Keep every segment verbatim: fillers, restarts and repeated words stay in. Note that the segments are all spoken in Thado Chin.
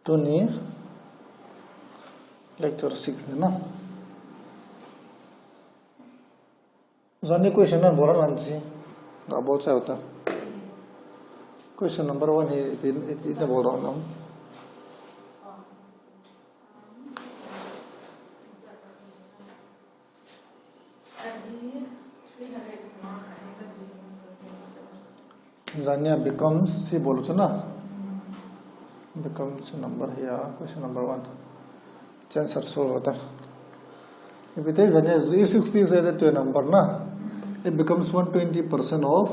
Tuni lecture six ni na. Janhi question na bol a nam chi. Ga bol chai uta. Question number one hi ipi, ipi na bol a nam. Janhi a becomes chi bol chu na. Becomes number here, question number one. Change sir solve hota. If it is, janhi a, if sixty is added to a number na, it becomes one twenty percent of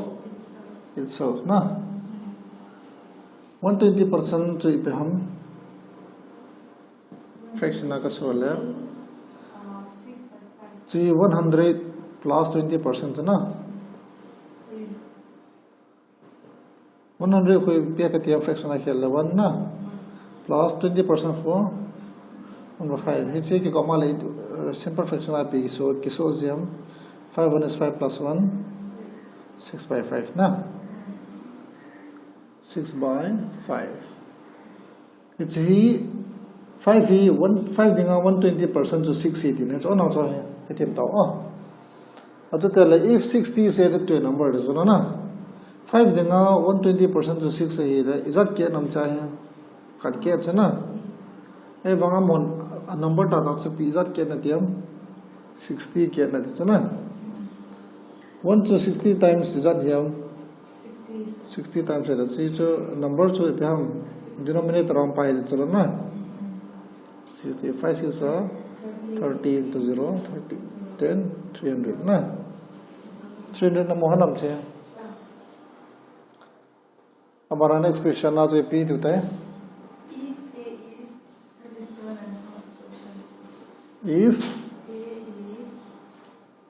itself na. One twenty percent chu ipi ham. Fraction a ka solve le. Chi one hundred plus twenty percent na. One hundred khu ipi a ka ti a, fraction a khel le one na. Plus twenty percent khu one by five. Hichi kikoma le, uh, simple fraction a pi so, kiso jia. Five one is five plus one. Six by five na. Six by five. Hichi hi five hi one, five dinga one twenty percent chu six hi ti na. Chu na chu hi. Ka ti tao. Oh. Achuti le, if sixty is added to a number, chu na. Five dinga one twenty percent chu six hi le, ijat keh nam cha hi. Khat keh chu na. Ei bang a mon, a number tah tah chu ipi ijat keh na ti ham. Sixty keh na ti chu na. One chu sixty times ijat hiam. Sixty. Sixty times eight, chi chu number chu ipi ham, denominator a um pai chu la na. Sixty, five six are thirty into zero, thirty, ten, three hundred na. Three hundred na mo hanam che. Abana next question a chu ipi tu tai. If A is thirty-seven and a half percent. If A is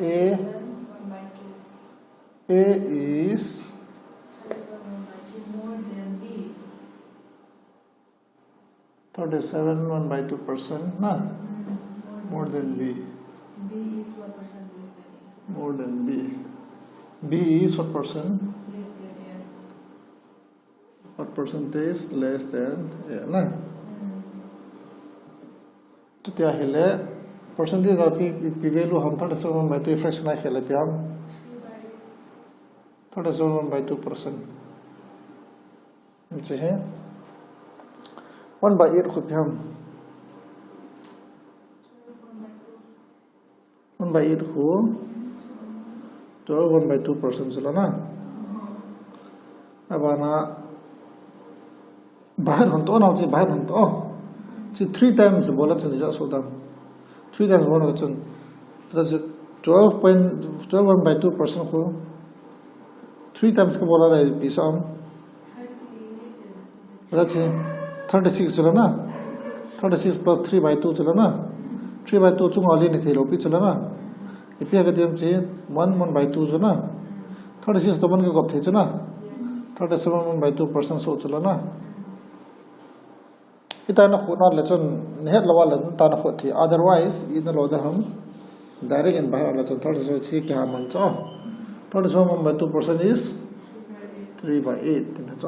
A, A is thirty-seven one by two more than B. Thirty-seven one by two percent na? Mm, more than B. B is what percent less than A? More than B. B is what percent? Less than A. What percentage less than A na? Mm. Chuti ahile, percentage a chu ipi value ham, thirty-seven by two fraction a khel le ipi ham. Thirty-seven by two percent. Hichi hi. One by eight khu ipi ham. One by eight khu twelve one by two percent chu la na. Abana, bahar hon to na, chi bahar hon to. Chi three times bol a chun ija so dam. Three times bol a chun. That's twelve point, twelve one by two percent khu. Three times ka bol a le ipi sa ham. Let's say, thirty-six chu la na. Thirty-six plus three by two chu la na. Three by two chunga len hi thei lou pi chu la na. Ipi ka ti ham chi, one, one by two chu na. Thirty-six to one ka gop thei chu na. Thirty-seven one by two percent so chu la na. Ita na khu na le chun, na het lou a le ta na khu thei. Otherwise, i na lo da ham. Direct in bahar le chun thirty-seven chi kiha man chu. Thirty-seven one by two percent is three by eight ti na chu.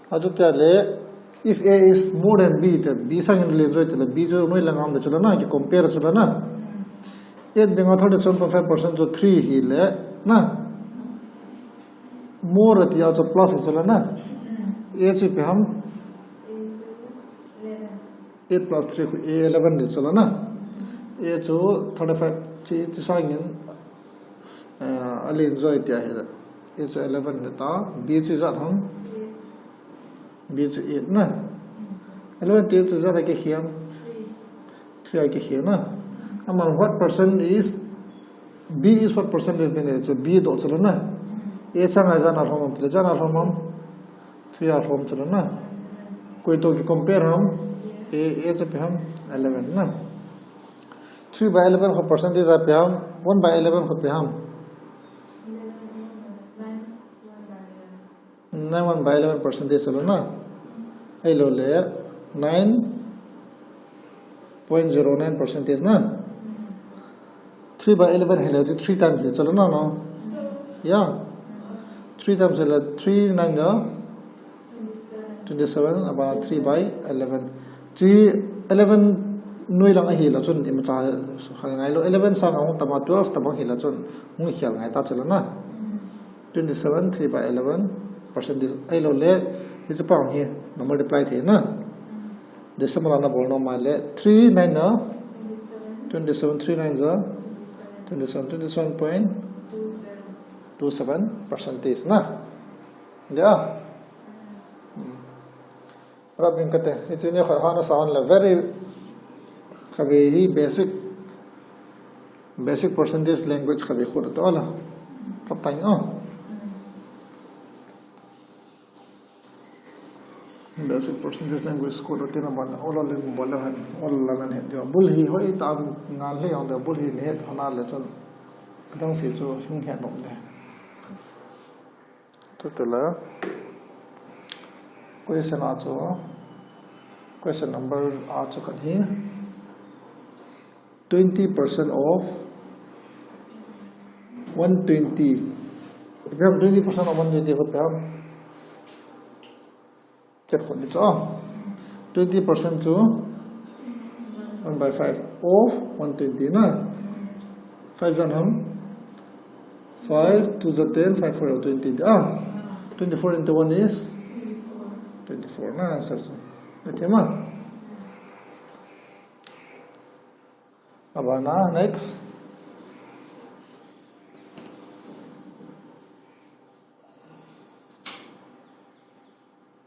Achuti le, if A is more than B, ti B sang in len joi ti le, B chu noi lang a um le chu la na, ki compare chu la na. Eight dinga thirty-seven point five percent chu three hi le, na. More ati a chu plus chu la na. A chu ipi ham. Eight plus three khu A eleven ti chu la na. A chu thirty-five chi, chi sang in, eh, a len joi ti ahi le. A chu eleven le ta, B chu ijat ham. B chu eight na. Eleven to eight chu ijat a kikhel ham. Three a kikhel na. Aman what percent is, B is what percent is din chu B doh chu la na. A sang a ijat a lhom ham, ti le ijat a lhom ham. Three a lhom chu la na. Koi to ki compare ham. A, A chu ipi ham. Eleven na. Three by eleven khu percentage a ipi ham. One by eleven khu ipi ham. Nine one by eleven percentage chu la na. Ahilou le nine point zero nine percentage na. Three by eleven hi le chu three times chu la na, no? Yeah. Three times hi le three nine ja Twenty seven, abana three by eleven. Chi eleven noilang ahileh chun imacha khel ngai lou. Eleven sanga hung tama twelve tabang hileh chun hung khel ngai ta chula na. Twenty seven, three by eleven percentage. Ahilouleh, hiche pa hi number multiply thei na. Decimal ana bol nom ahileh, three nine a, twenty seven, three nine a, twenty seven, twenty seven point two seven percentage na. Dia. Hmm. Rabin kate, hiche ni khat hana sa on le very khatvei hi basic, basic percentage language khatvei khu to la. Kap tang o. Basic percentage language khu to tina ban, ola len bol le han, ola lan he. Dia bul hi hoi ta ngal le yong dia bul hi ne hana le chun. Dang si chu hung he nom le. Tutula question a chu, question number a chu khat hi twenty percent of one twenty. Ipi ham twenty percent of one twenty ho ipi ham? Ket khun ni chu. Twenty percent chu one by five of one twenty na. Five ijat ham? Five two ja ten, five four ja twenty. Ah, twenty four into one is twenty four na answer chu. Ati ma. Abana next.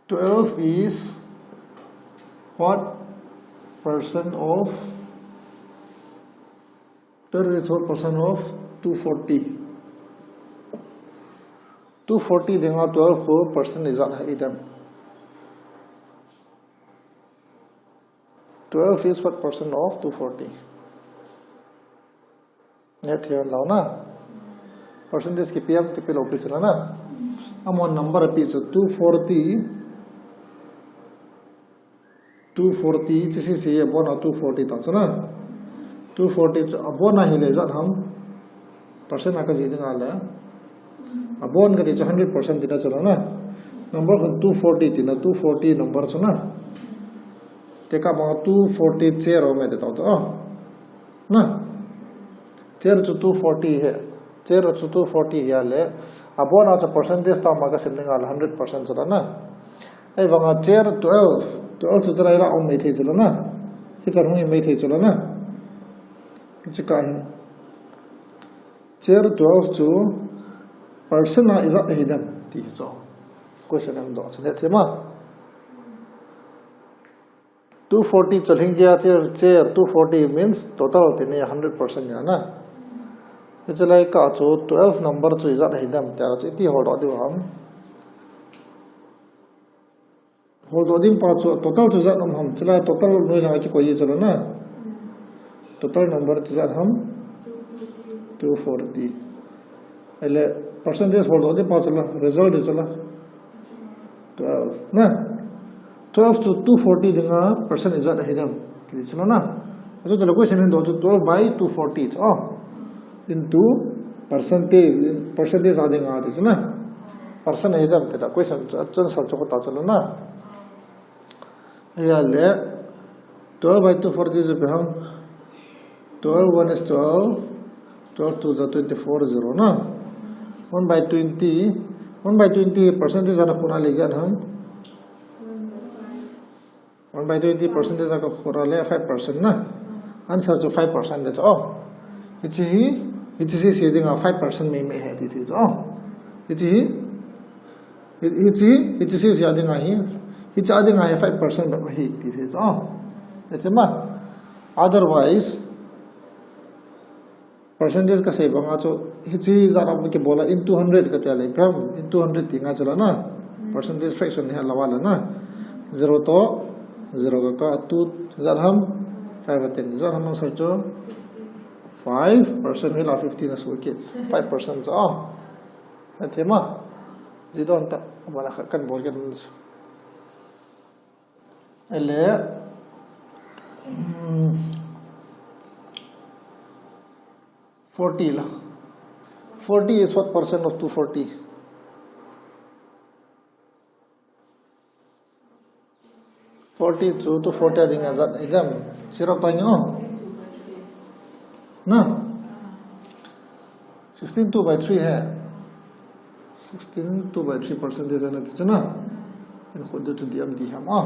Twelve is what percent of, twelve is what percent of two forty? Two forty dinga twelve khu percent ijat ham? Twelve is what percent of two forty? Nge thei lou na. Percentage kipi ham, kipe lou pi chu la na. Amahon number api chu two forty. Two forty, hiche sese abona two forty ta chu na. Two forty chu abona hileh ijat ham? Percent a kajih ding ahileh. Abon kati chu hundred percent tina chu la na. Number khun two forty tina, two forty number chu na. Tekah banga two forty chair aum e ti tao tao. Na. Chair chu two forty hi. Chair chu two forty hi ahileh. Abona chu percentage tama kasim ding ahileh hundred percent chu la na. Ahivanga chair twelve. Twelve chu chalai la aum maithei chu la na. Hichan hung hi maithei chu la na. Hiche kah hi. Chair twelve chu percent a ijat ahi dem ti chu. Question ahin doh chu nge thei ma. Two forty chu lhing kia chair, chair two forty means total ti ni hundred percent nia na. Hiche lai kah chu twelve number chu ijat ahi dem tia chu iti holdoh diu ham? Holdoh ding pa chu total chu ijat um ham? Hiche lai total noilang a kikoi chu la na. Total number chu ijat ham? Two forty. Ahileh percentage holdoh ding pa chu la, result chu la. Twelve. Na. Twelve chu two forty dinga percent ijat ahi dem? Kiti chu la na. Achu tale question ahin doh chu twelve by two forty chu. Oh. Into percentage, percentage a dinga ti chu na. Percent ahi dem ti la question chu, answer chu khu ta chu la na. Ahileh, twelve by two forty chu ipi ham? Twelve one is twelve, twelve two ja twenty four, zero na. One by twenty, one by twenty percentage ana khun a le ijat ham? One by twenty percentage a kakhun a le five percent na. Answer chu five percent le chu. Oh. Hiche hi, hiche sese dinga five percent mei mei ahi ti thei chu. Oh. Hiche hi, hi, hiche, hiche sese a dinga hi, hiche a dinga hi five percent bep ahi ti thei chu. Oh. Ati ma. Otherwise, percentage kasei banga chu, hiche ijat a kibol a into hundred kati a le, ipi ham into hundred ti ngai chu la na. Percentage fraction hi lou a la na. Zero to, zero kakah, two ijat ham? Five a ten. Ijat ham answer chu? Five percent hi la fifteen a suh kit. Five percent chu. Oh. Ati ma. Jih don ta. Abana khat kan bol kit. Ahileh, hmm, forty la. Forty is what percent of two forty? Forty chu two forty a dinga ijat hidem. Sirap tai ni o. Na. Sixteen two by three hai. Sixteen two by three percentage ana ti chu na. Inkhu diu chu diam diham a.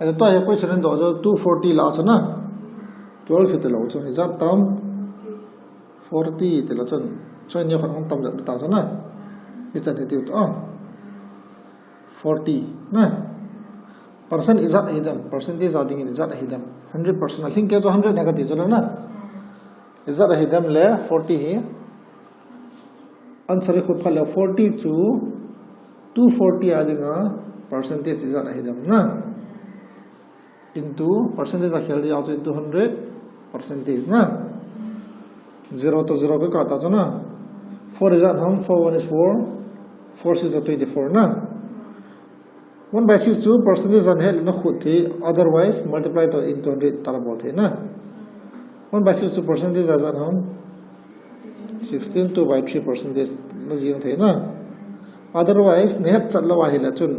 Ahi, tua hi question in doh chu two forty la chu na. Twelve hita lou chu. Ijat tam. Forty ti lou chun. Chu ni khat hung tam jat ta chu na. Ichan hitiu ta. Forty na. Percent ijat hidem. Percentage a dingin ijat hidem. Hundred percent a lhing kei chu hundred na kati chu na. Ijat hidem le forty hi. Answer khu pha le forty chu two forty a dinga percentage ijat hidem na. Into percentage a khel dia chu into hundred percentage na. Zero to zero ka kata chu na. Four ijat ham, four one is four, four six are twenty-four na. One by six chu percentage a nahet le nakhut thei, otherwise multiply to into hundred tala bol thei na. One by six chu percentage a ijat ham, sixteen two by three percentage na jing thei na. Otherwise nahet chat lou ahile chun,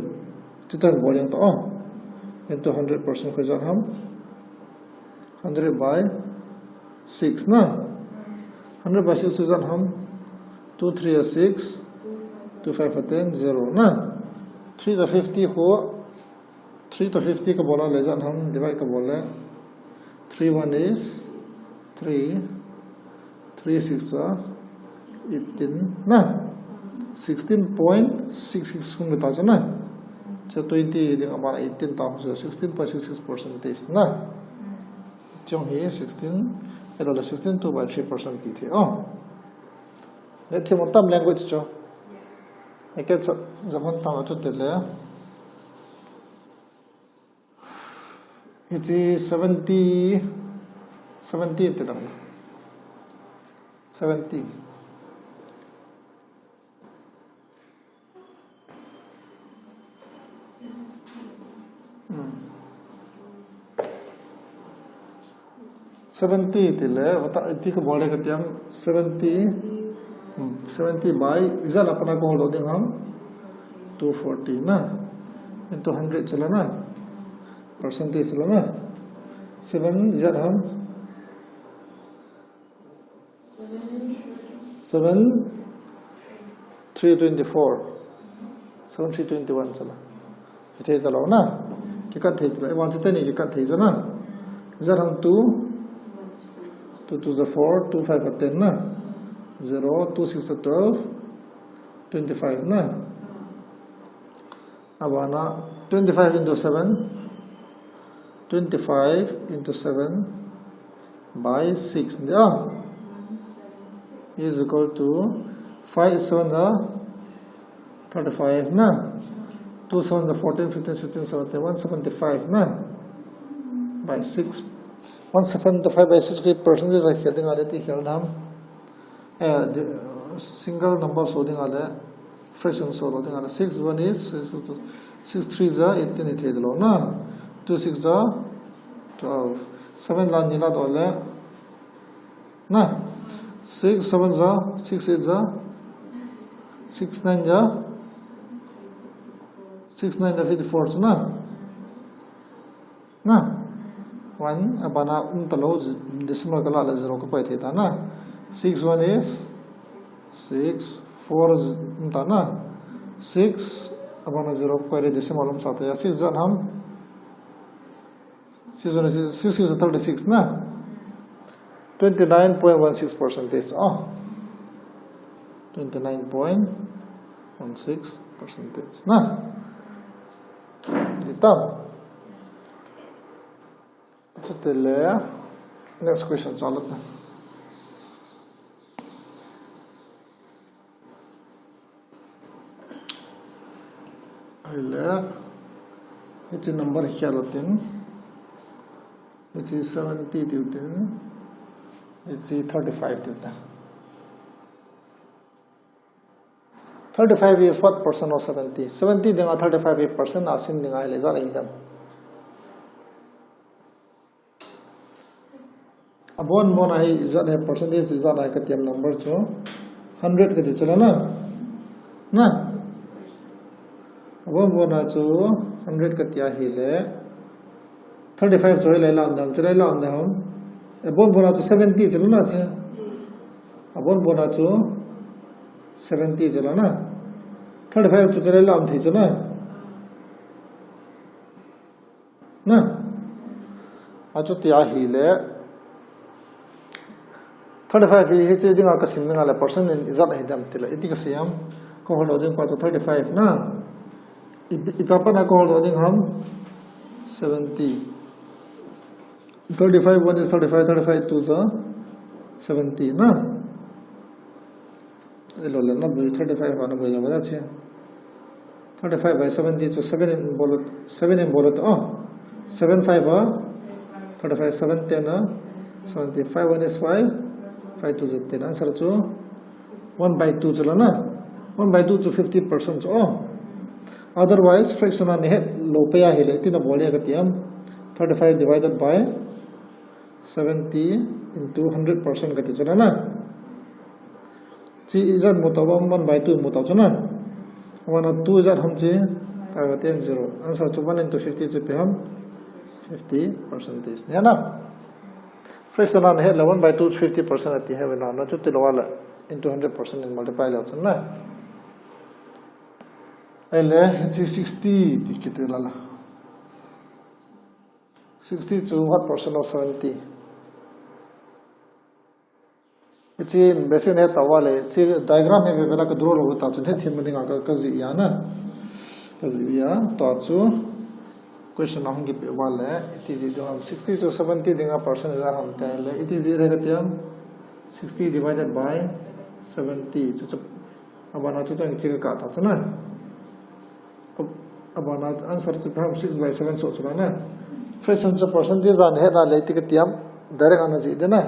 chutan bol jeng ta o. Into hundred percent khu ijat ham, hundred by six na. Hundred by six chu ijat ham, two three are six, two five are ten, zero na. Three to fifty khu, three to fifty ka bol a le ijat ham, divide ka bol le. Three one is three, three six are eighteen na. Sixteen point six six hung ta chu na. Chu twenty dinga eighteen ta chu sixteen point six six percentage na. Chung hi sixteen, elo le sixteen two by three percent ti thei o. Le thei mo tam language chu. Yes. Eke cha zaman tam chu te le. Hichi seventy, seventy ti lang. Seventy. Hmm. Seventy ti le, vata iti ka bol le kati ham, seventy, hmm, seventy by, ijat a pat a ka hol ding ham, two forty na, into hundred chu la na, percentage chu la na, seven ijat ham, seven three twenty-four. Seven three twenty-one chu la. Kithei ta lou na. Kikat thei ta lou. Ivan chu teni kikat thei chu na. Ijat ham two. Two two are four, two five are ten na. Zero, two six are twelve, twenty-five na. Abana twenty-five into seven, twenty-five into seven by six, ah, is equal to five seven are thirty-five na, two seven are fourteen, fifteen, sixteen, seventeen, one seventy-five na, by six. One seventy-five by six ki percentage a khel ding a le ti khel dam. Eh, the, uh, single number so ding a le, fraction so lo ding a le, six one is, six, six three are eighteen ithei lou na, two six are twelve, seven la ni la doh le, na, six seven are, six eight are, six nine are, six nine are fifty-four na. Na, one, abana um ta lou, decimal ka la le zero ka koi thei ta na. Six one is six, four um ta na. Six, abana zero ka koi le decimal um sa ta ya. Six ijat ham. Six one is six, six is thirty-six na. Twenty-nine point one six percentage. Oh. Twenty-nine point one six percentage na. Ita. Chutile next question chalut na. Ahile, hiche number hi khel utin, hiche seventy tiu tin, hiche thirty-five tiu tin. Thirty-five is what percent of seventy? Seventy dinga thirty-five hi percent a sim dinga ahile ijat ahi dem. Abon bon a hi ijat ahi, percentage ijat ahi kati em number chu hundred kati chu la na. Na. Abon bon a chu hundred kati ahile Thirty-five chu lai lam dam, chu lai lam dam. Abon bona chu seventy chu na chu. Abon bona chu seventy chu na. Thirty-five chu chu lai lam thei chu na. Na. Achuti ahile. Thirty-five hi hiche dinga kasim dinga le percent in ijat ahi dam tile. Iti kasem. Kaholdoh ding pa chu thirty-five na. I, ipi pa na kaholdoh ding ham. Seventy. Thirty-five one is thirty-five, thirty-five two is seventy na. Ilo le na bui thirty-five na bui ya bada che. Thirty-five by seventy chu seven in bolot, seven in bolot, oh. Seven five ah, thirty-five, seven ten ah, seventy. Five one is five, five two is ten. Answer chu one by two chu la na. One by two chu fifty percent chu, oh. Otherwise, fraction a nahet lou pai ahile, iti nabol ding ham kati ham. Thirty-five divided by seventy into hundred percent kati chu la na. Chi ijat mu tau ham, one by two mu tau chu na. One two ijat ham chi, ta ga ten zero. Answer chu one into fifty chu ipi ham, fifty percentage. Ni na. Fraction a nahet le one by two fifty percent ati he ve na, na chuti lou le into hundred percent in multiply le chu na. Ahile, chi sixty ti kiti la la. Sixty chu what percent of seventy? Hiche basic nahet tau le, hiche diagram hi ve ve la ka draw lou tau chun hethem ding a ka, kajih a na. Kajih a, tua chu question a hung kipe uva le, iti jih ding ham sixty chu seventy dinga percent ijat ham tile, iti jih le kati ham sixty divided by seventy. Chu chu Abana chu tang chi ka ta chu na. Abana answer chu perhaps six by seven so chu na. Fraction chu percentage a nahet le iti kati ham. Direct a najih ding na.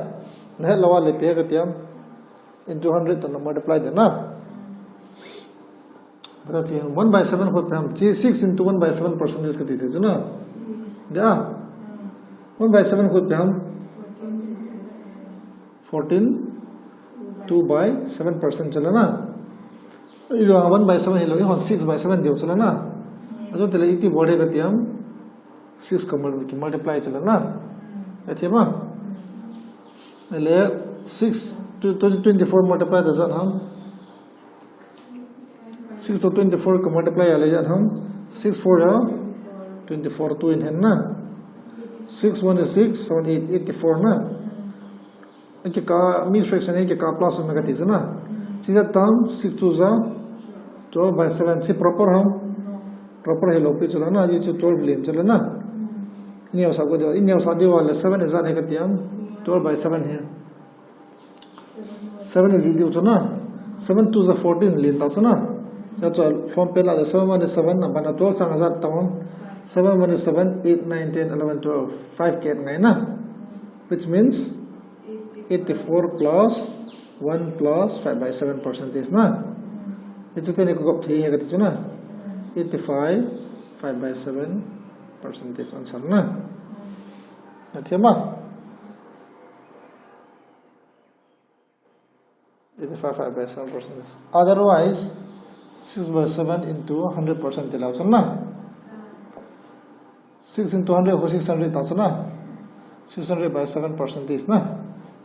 Nahet lou le ipi kati ham. Into hundred to na multiply ding na. Bata chi one by seven khu ipi ham. Chi six into one by seven percentage kati thei chu na. Ya. One by seven khu ipi ham. Fourteen, two by seven percent chu la na. Ilo one by seven hilou, ihon six by seven diu chu la na. Ajo tile iti bol ding kati ham, six ka mul-, ki multiply chu la na. Ati ma. Ahile six to twenty, twenty-four multiply da ijat ham. Six to twenty-four ka multiply a le ijat ham. Six four ya twenty-four, two in hen na. Six one is six, seven eight, eighty-four na. Aki ka mid fraction hi aki ka plus na kati chu na. Chi ijat ham, six two is twelve by seven. Chi proper ham. Proper hilou pi chu la na, ji chu twelve len chu la na. Ini sa ko diu, ini sa diu le seven ijat hi kati ham. Twelve by seven hi. Seven ijat diu chu na. Seven two is fourteen len ta chu na. Ya chu lhom pen la le seven one is seven, abana twelve sang ijat ta ham. Seven one is seven, eight, nine, ten, eleven, twelve. Five kit ngai na. Which means eighty-four plus one plus five by seven percentage na. Hichu teni ko gop thei he kati chu na. Eighty-five, five by seven percentage answer na. Ati ma. Eighty-five, five by seven percentage. Otherwise, six by seven into hundred percent ti lou chu na. Six into hundred khu six hundred ta chu na. Six hundred by seven percentage na.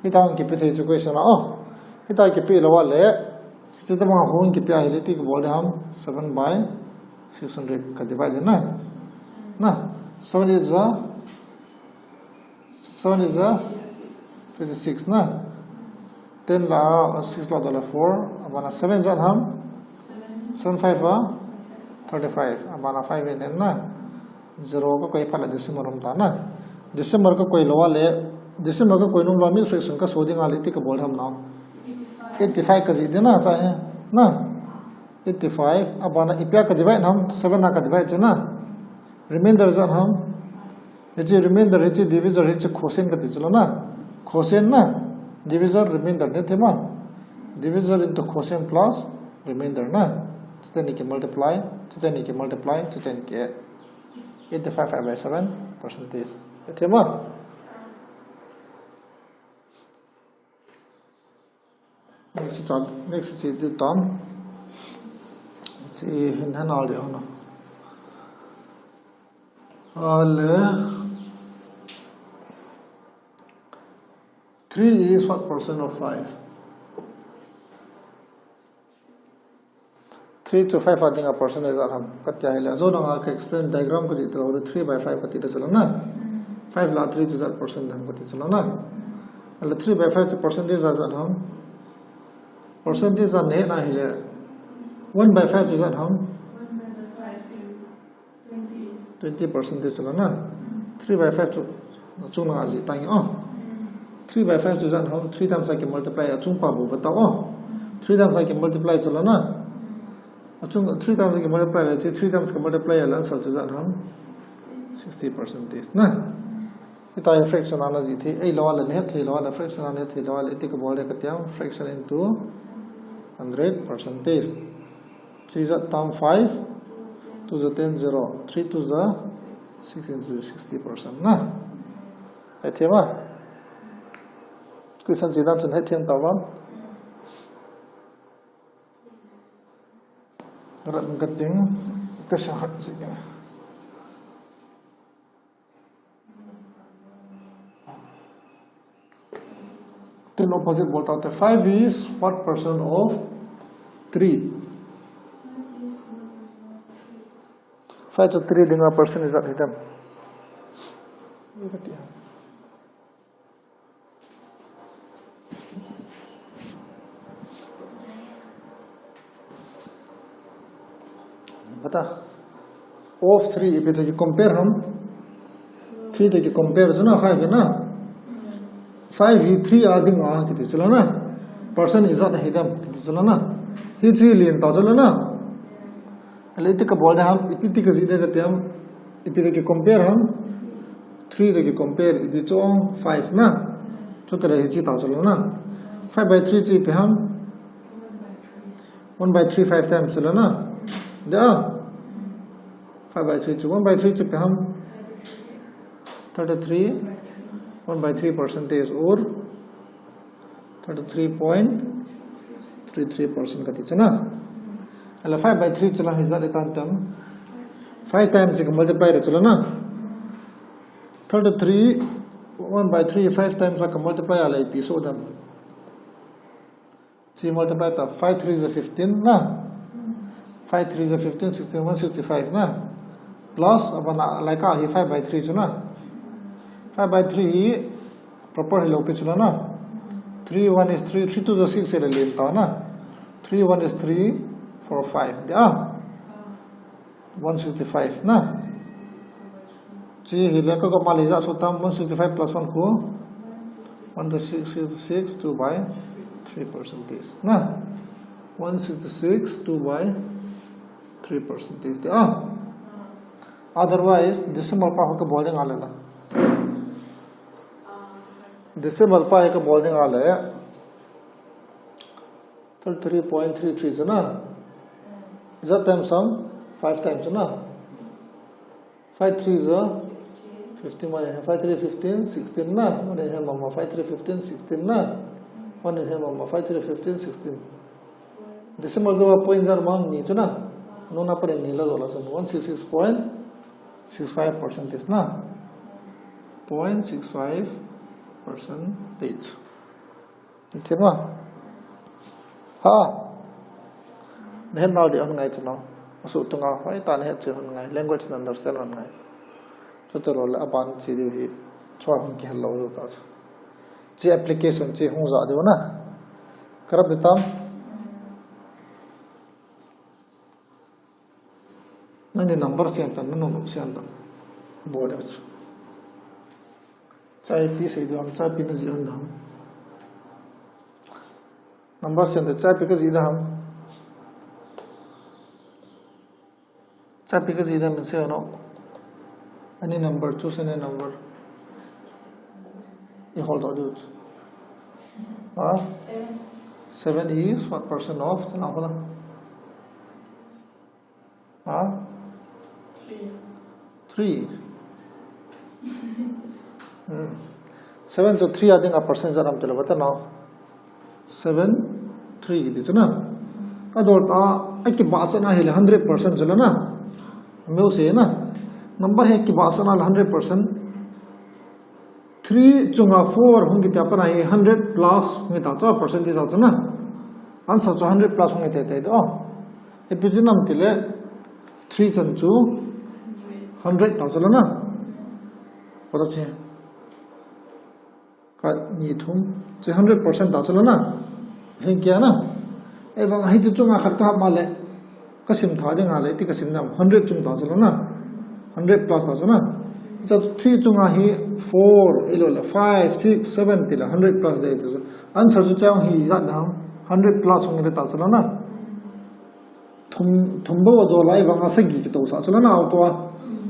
Hita hung kipe thei chu question a, oh. Hita kipe lou le. Hiche tobang hung kipe ahile iti ka bol ding ham, seven by six hundred ka divide na. Na. Seven is a Seven is a fifty-six na. Ten la six la dola four. Abana seven ijat ham. Seven five a thirty-five. Abana five in na. Zero ka koi phat le decimal um ta na. Decimal ka koi lou le. Decimal ka koi nom lou mid fraction ka so ding a le iti ka bol ham na. Eighty-five ka jih ding na cha he. Na. Eighty-five. Abana ipi a ka divide ham. Seven a ka divide chu na. Remainder ijat ham. Hiche remainder, hiche divisor, hiche quotient kati chu la na. Quotient na. Divisor, remainder ni thei ma. Divisor into quotient plus remainder na. Chuteni ki multiply, chuteni ki multiply, chuteni ki eighty-five by seven percentage. Thei ma. Next chart, next chi ti tam. Chi hin han al de ho na. Ale. Three is what percent of five? Three to five a dinga percent ijat ham kati ahile, ajona nga ka explain diagram kajih tah le three by five kati le chulana. Five la three chu ijat percent ham kati chulana. Ahile three by five chu percentage ijat ham. Percentage a nahet na ahile one by five chu ijat ham. Twenty percent ti chulana. Three by five chu achung langa jih tange o. Three by five chu ijat ham, three times a ki multiply, achung pa bou bata o. Three times a ki multiply chulana. Achung, three times a ki multiply le, three times ki multiply le, answer chu ijat ham. Sixty percent ti na. Hitia hi fraction a najih thei, eilou le nahet thei lou le, fraction a nahet thei lou le, iti kabol le kati ham, fraction into hundred percent ti. Three ja tam five, two ja ten, zero, three two ja six into sixty percent na. Hethem a? Question chi dan chun hethem tauvam. Rat kating, question khat chi. Tin opposite bol taute, five is what percent of three? Five chu three dinga percent ijat hitam? Bata. Of three, ipi toh ki compare ham? Three toh ki compare chu na, five na. Five hi three a dinga kiti chulana. Percent ijat na hitam kiti chulana. Hichi lien ta chulana. Ahile iti kabol de ham, ipi ti kajih de kati ham, ipi toh ki compare ham, three toh ki compare, ipi chu five na. Chutile hichi ta chulana. Five by three chu ipi ham? One by three five times chulana. De a? Five by three chu, one by three chu ipi ham? Thirty-three, one by three percentage or thirty-three point three three percent kati chuna. Ahile five by three chula hi ijat itam? Five times ka multiply de chulana. Thirty-three, one by three, five times ka multiply ahile ipi soh dem? Chi multiply ta, five three ja fifteen na. Five three ja fifteen, sixteen, one sixty-five na. Plus, abana, like, ah, hi five by three chuna. Five by three hi proper hilou pi chulana. Three one is three, three two ja six le lien ta na. Three one is three, four, five. De a? One sixty-five na. Chi hile ka gama le ijat soh tam, one sixty-five plus one khu? One sixty-six, two by three percentage na. One sixty-six, two by three percentage. De a? Otherwise, decimal pa ho kabol ding ahile la. Decimal pa hi kabol ding ahile. Thirty-three point three three chuna. Ijat times ham? Five times chuna. Five three ja fifteen, one in hand, five three fifteen, sixteen na. One in hand mama, five three fifteen, sixteen na. One in hand mama, five three fifteen, sixteen. Decimal ja point ja mang ni chuna. Nuna pa ni la jola chun one six six point six five percentage na. Point six five percentage. Hethem a? Ha? Nahet nau ding hon ngai chu no. Asuh tunga hoitah nahet chu hon ngai. Language na understand hon ngai. Chuti lou le aban chi diu hi. Chua hung kihel lou ta chu. Chi application chi hung ja diu na. Karap itam? Nangni number siam tan, nanung siam tan. Bol le chu. Chaipi sei dam, chaipi najih hon dam. Number siam tan, chaipi kajih dam. Chaipi kajih dam, min sei no. Any number, choose any number. I hold on, dude. Huh? Seven. Seven is what percent of? Huh? Three. Three. Hmm. Seven to three a dinga percent ijat ham tile bata no. Seven, three kiti chuna. Adol ta, akibahchatna hile hundred percent chulana. Meu se na. Number hi kibahchatna le hundred percent. Three chunga four hung kiti a pat a hi hundred plus hung kiti a chu percentage a chu na. Answer chu hundred plus hung kiti te do. Ipi jeh ham itile three chan chu hundred ta chu la na. Pata che. Khat, ni, thum. Chu hundred percent ta chu la na. Hin kia na. Ei bang hi chu chunga khat ka hap ma le. Ka sim tha ding a le, ti ka sim nam, hundred chung ta chu la na. Hundred plus ta chu na. Chu three chunga hi four, ilo le five, six, seven ti le hundred plus de ti chu. Answer chu chang hi ijat ham. Hundred plus hung le ta chu la na. Thum, thum bou a dol a, ei bang a sagi kito sa chu la na auto a.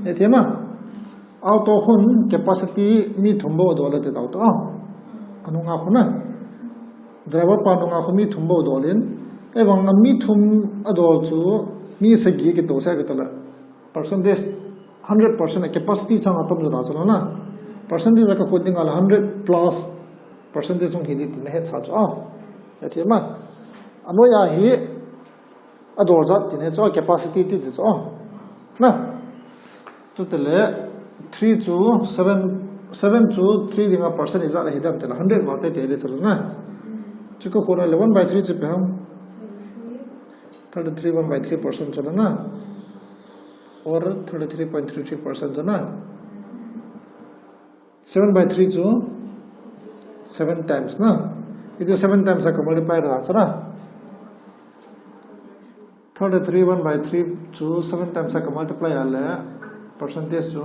E thema. Auto khun capacity mi thum bou a dol a ti auto a. Anunga khun na. Driver pa nunga khun mi thum bou a dol in. Ei bang a mi thum a dol chu mi sagi kito sa kito le. Percentage hundred percent a capacity chang atam jo ta chu la na. Percentage a ka khut ding a le hundred plus percentage hung hi di ti na het sa chu a. E thema. Anoi a hi a dol jat ti ne chu, capacity ti ti chu. Na. Chu te le three chu seven, seven chu three ding a percent ijat a hi dam te le hundred val te te le chu na. Chu ka khut a le one by three chu ipi ham. Thirty-three one by three percent chu la na. Or thirty-three point three three percent chu na. Seven by three chu seven times na. Itu seven times a ka multiply ra chu na. Thirty-three one by three chu seven times a ka multiply a le percentage chu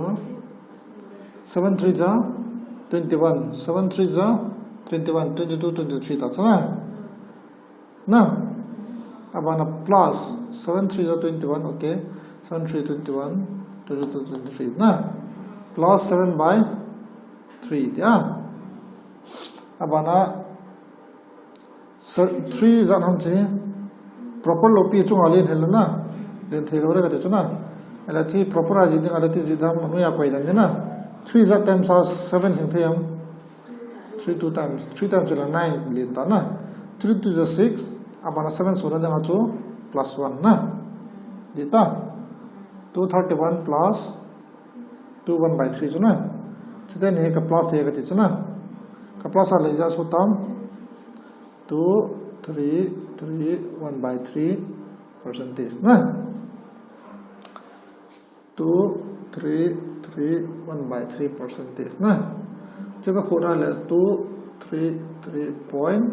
seven three ja twenty-one, seven three ja twenty-one, twenty-two, twenty-three ta chu na. Na. Abana plus seven three ja twenty-one, okay. Seven three twenty-one, twenty-two, twenty-three na. Plus seven by three dia. Abana three jat ham chi proper lou pi chunga len hel na. Len thei lou re ka ti chu na. Ala chi proper a ji ding ala ti ji dam nu ya koi dan na. Three jat times a seven hing thei am. Three two times, three times la nine len ta na. Three two ja six, abana seven so na dang a chu plus one na. Di ta. Two thirty-one plus two one by three chu na. Chuteng hi ka plus thei ka ti chu na. Ka plus a le ja so tam. Two, three, three, one by three percentage na. Two, three, three, one by three percentage na. Chu ka khut a le two, three, three point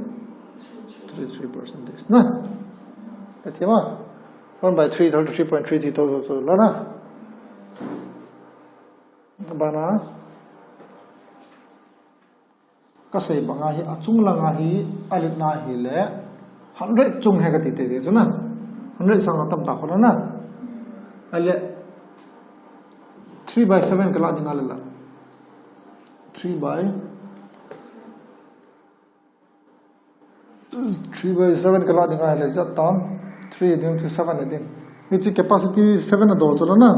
three three percentage na. Ka thema. One by three, thirty-three point three three to so la na. Bana. Ka sei banga hi, a chung langa hi, a let na hi le, hundred chung he ka ti te ti chu na. Hundred sang a tam ta khona na. A le, three by seven ka la ding a le la. Three by, three by seven ka la ding a le, jat tam. Three ding chu seven ding. Hichi capacity seven a dol chu la na.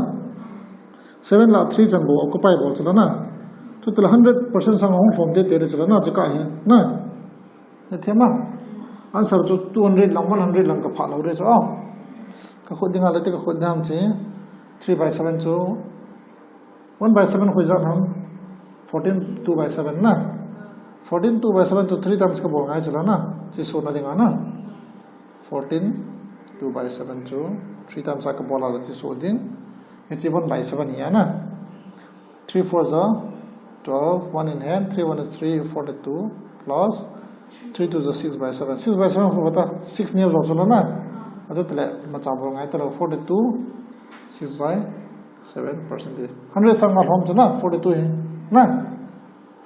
Seven la three chan bou occupy bol chu la na. Chu te la hundred percent sang hung form te te chu la na chu ka hi na. Ne thema. Answer chu two hundred lang, one hundred lang ka pha lou re chu. Oh. Ka khut ding a le te ka khut dam chi. Three by seven chu. One by seven khu ijat ham. Fourteen two by seven na. Fourteen two by seven chu three times ka bol ngai chu la na. Chi so na ding a na. Fourteen, two by seven chu three times a ka bol a la chi so ding. Hichi one by seven hi a na. Three four ja twelve, one in hand, three one is three, forty-two plus three two ja six by seven. Six by seven khu bata, six neo jo chu la na. A chu te le, ma cha bol ngai ta lo, forty-two, six by seven percentage. Hundred sang a lhom chu na, forty-two hi. Na.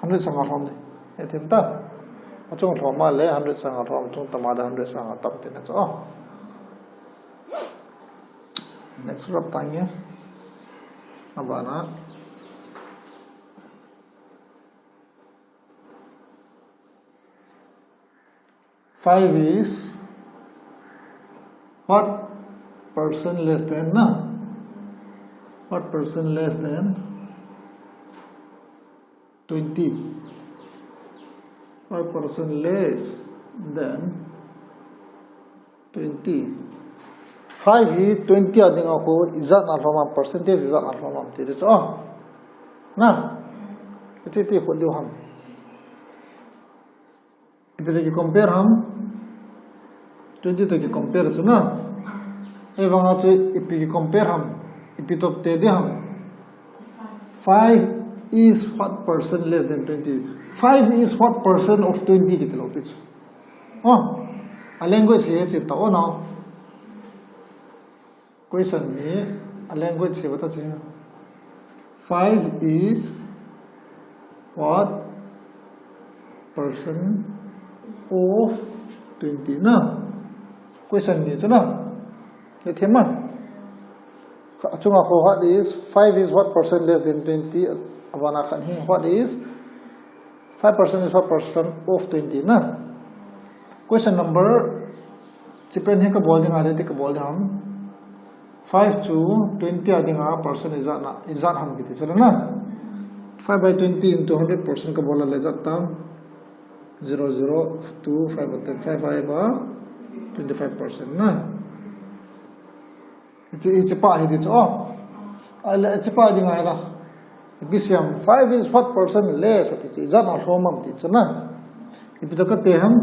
Hundred sang a lhom ni. E thim ta. A chung lhom a le hundred sang a lhom, chung tama le hundred sang a tam te na chu. Next rap ta nge. Abana. Five is what percent less than na? What percent less than twenty? Five percent less than twenty. Five hi twenty a ding a khu ijat na lhom am, percentage ijat na lhom am ti di chu. Na. Hiche ti khut diu ham. Ipi toh ki compare ham. Twenty toh ki compare chu na. Ahivanga chu ipi ki compare ham. Ipi toh te di ham. Five is what percent less than twenty. Five is what percent of twenty kiti lou pi chu. Oh, a language hi hiche tah o na. Question hi a language hi bata chi. Five is what percent of twenty na. Question hi chu na. Hethem a. Achunga kho what is, five is what percent less than twenty. Abana khan hi what is, five percent is what percent of twenty na. Question number, hiche pen hi kabol ding a le ti kabol ding ham. Five chu twenty a dinga percent ijat na, ijat ham kiti chu na. Five by twenty into hundred percent kabol a le ijat tam. Zero, zero, two, five, ten, five, five, twenty-five percent na. Hiche, hiche pa hi ti chu. Oh. Ahile, hiche pa dinga hi la. Ipi seiyem, five is what percent less, ati chu. Ijat na lhom ham ti chu na. Ipi toh kate ham.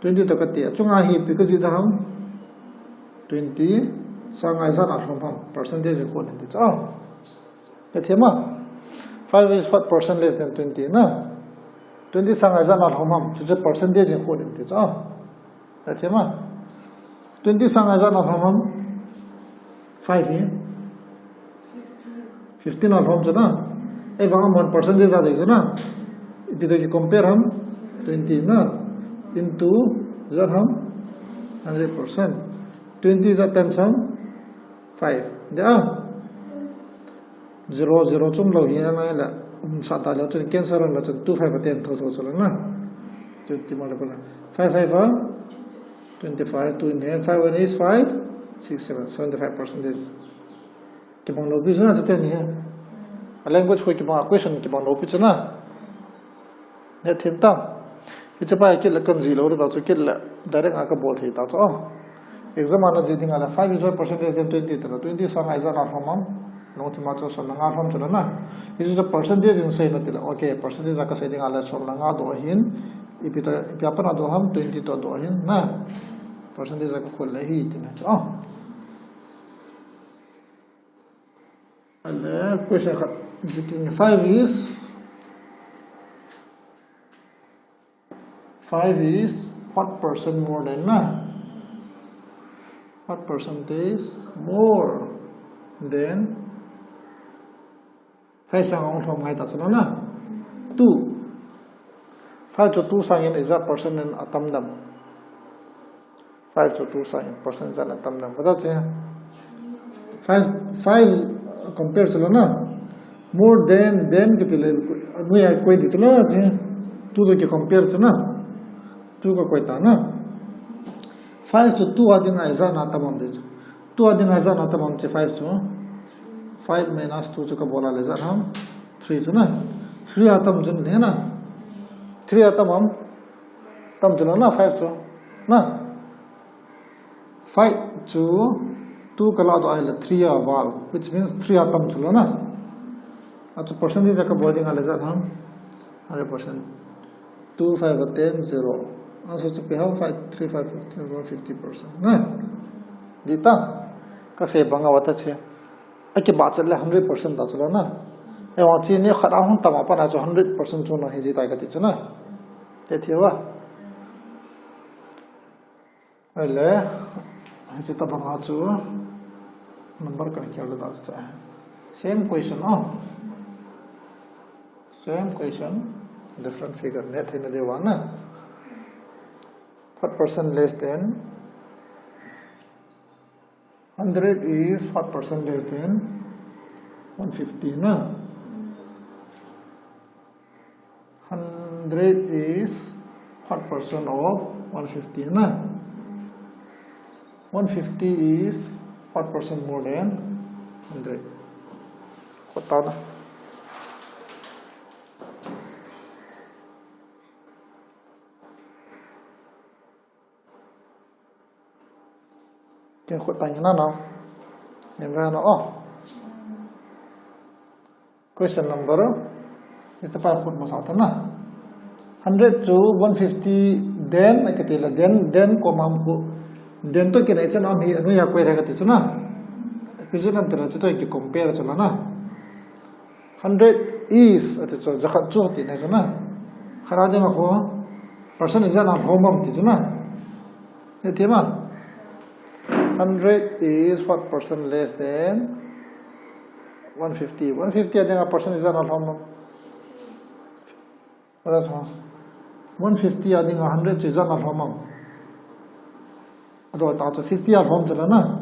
Twenty toh kate. Achunga hi ipi kajih ta ham. Twenty. Sanga ijat na lhom ham. Percentage kho nin ti chu. Oh. Hethem a. Five is what percent less than twenty na. Twenty sanga ijat na lhom ham. Chuche percentage kho nin ti chu. Hethem a. Twenty sanga ijat na lhom ham. Five hi. Fifteen na lhom chu na. Ahivanga mon percentage a dei chu na. Ipi toh ki compare ham. Twenty na. Into ijat ham. Hundred percent. Twenty ijat times ham. Five. Dia. Zero, zero chom lou hi na ngai la. Um, sa ta lou chun cancel lou chun two five a ten tho tho chu la na. Twenty multiple. Five five a twenty-five, two in hand, five one is five, six, seven, seventy-five percent. Kibang lou pi chu na chu ten hi. A language kho kibang, a question kibang lou pi chu na. Hethem tam. Hiche pa kit le kan jih lou, ri ba chu kit le direct a kabol thei ta chu. Oh. Exam a na jih ding a le five is what percent less than twenty ti la, twenty sanga ijat na lhom ham. Lungthim a chu som le nga lhom chu la na. Hiche chu percentage in sei na ti la. Okay, percentage a kasei ding a le som le nga doh ahin. Ipi toh, ipi a pat na doh ham, twenty toh doh ahin na. Percentage a kakhol le hi ti na chu. Oh. And the question khat, five is, five is what percent more than na? What percentage more than? Five sanga hung lhom ngai ta chu na. Two. Five chu two sangin ijat percent in atam dem. Five chu two sangin percent ijat in atam dem. Bata chu. Five, five compare chu la na. More than, than kiti le, noi a koi di chu la na chu. Two toh ki compare chu na. Two kakoi ta na. Five chu two a dinga ijat na atam dem ti chu. Two a dinga ijat na atam dem ti five chu. Five minus two chu kabol a le ijat ham. Three chu na. Three atam chu na. Three atam ham. Tam chu la na five chu. Na. Five chu two kala doh a le three a val, which means three atam chu la na. A chu percentage a kabol ding a le ijat ham. Hundred percent. Two, five, ten, zero. Answer chu ipi ham, five, three, five, fifteen, one fifty percent. Na. Di ta. Kasei bang a bata chu. Akibah chet le hundred percent ta chu la na. Ahivang chu ni khat a hung tam a pat na chu hundred percent chu na hi ji tai kati chu na. Hethem a. Ahile, hiche tabang a chu number kan khel da chu. Same question, oh. Same question, different figure. Hethem na diu va na. What percent less than hundred is what percent less than one fifty na? Hundred is what percent of one fifty na? One fifty is what percent more than hundred? Khut tao na. Ken khut tao na na. Ken ra na, oh. Question number Hiche pa khut masa ta na. Hundred chu one fifty den, akiti le den, den koma ham khu. Den toh kinai chan ham hi, anoi a koi le kati chu na. Equivalent te la chu toh ki compare chu la na. Hundred is, ati chu, jakhat chu ti na chu na. Khat a dinga khu, percent ijat a lhom ham ti chu na. Ati ma. Hundred is what percent less than one fifty? One fifty a dinga percent ijat a lhom ham? That's all. One fifty a dinga hundred chu ijat a lhom ham? Ado ta chu fifty a lhom chu la na.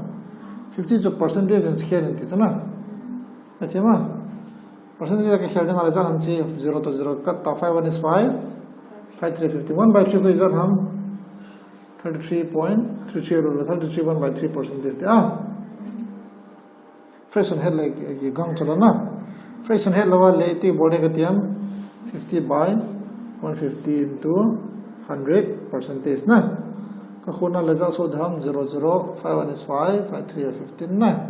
Fifty chu percentage in khel in ti chu na. Ati ma. Percentage ka khel dinga le ijat ham chi zero to zero cut ta, five one is five, five three fifty. One by three ko ijat ham? Thirty-three point three three lo, thirty-three one by three percentage ti a. Fraction head le ki, ki gang chu la na. Fraction head lo va le iti bol ding kati ham? Fifty by one fifty into hundred percentage na. Ka khut a le ijat soh ding ham? Zero zero, five one is five, five three are fifteen na.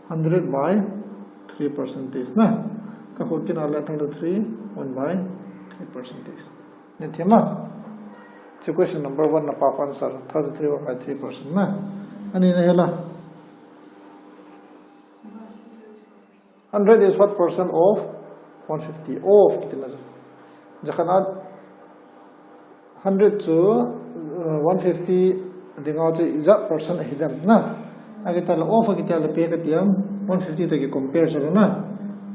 Hundred by three percentage na. Ka khut kit a le thirty-three, one by three percentage. Ati ma. Chu question number one na pa khu answer thirty-three one by three percent na. Ani na hi la. Hundred is what percent of one fifty? Of, kiti na chu. Jakhat a hundred chu, uh, one fifty dinga chu ijat percent ahi dem na. Akiti le of, akiti le pe kati ham? One fifty toh ki compare chu la na.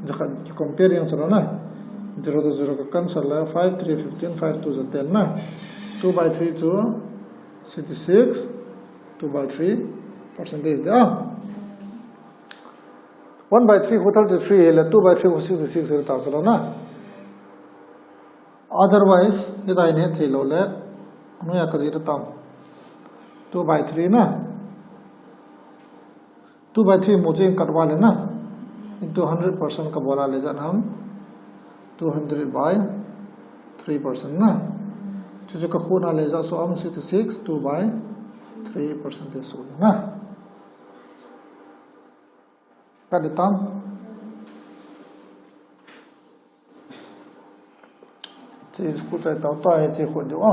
Jakhat ki compare ding chu la na. Zero to zero ka cancel le, five three fifteen, five two ja ten na. Two by three chu sixty-six, two by three percentage de a. One by three khu thirty-three hi le, two by three khu sixty-six hi ta chu la na. Otherwise, hita hin hethei lou le, noi a ka jih ta tam. Two by three na. Two by three mu chu in cut va le na. Into hundred percent ka bol a le ijat ham? Two hundred by three percent na. Chu chu ka khut a le ijat soh ham? Sixty-six, two by three percent te soh na. Ka di tam. Chi khu chai tau ta, hi chi khu di o.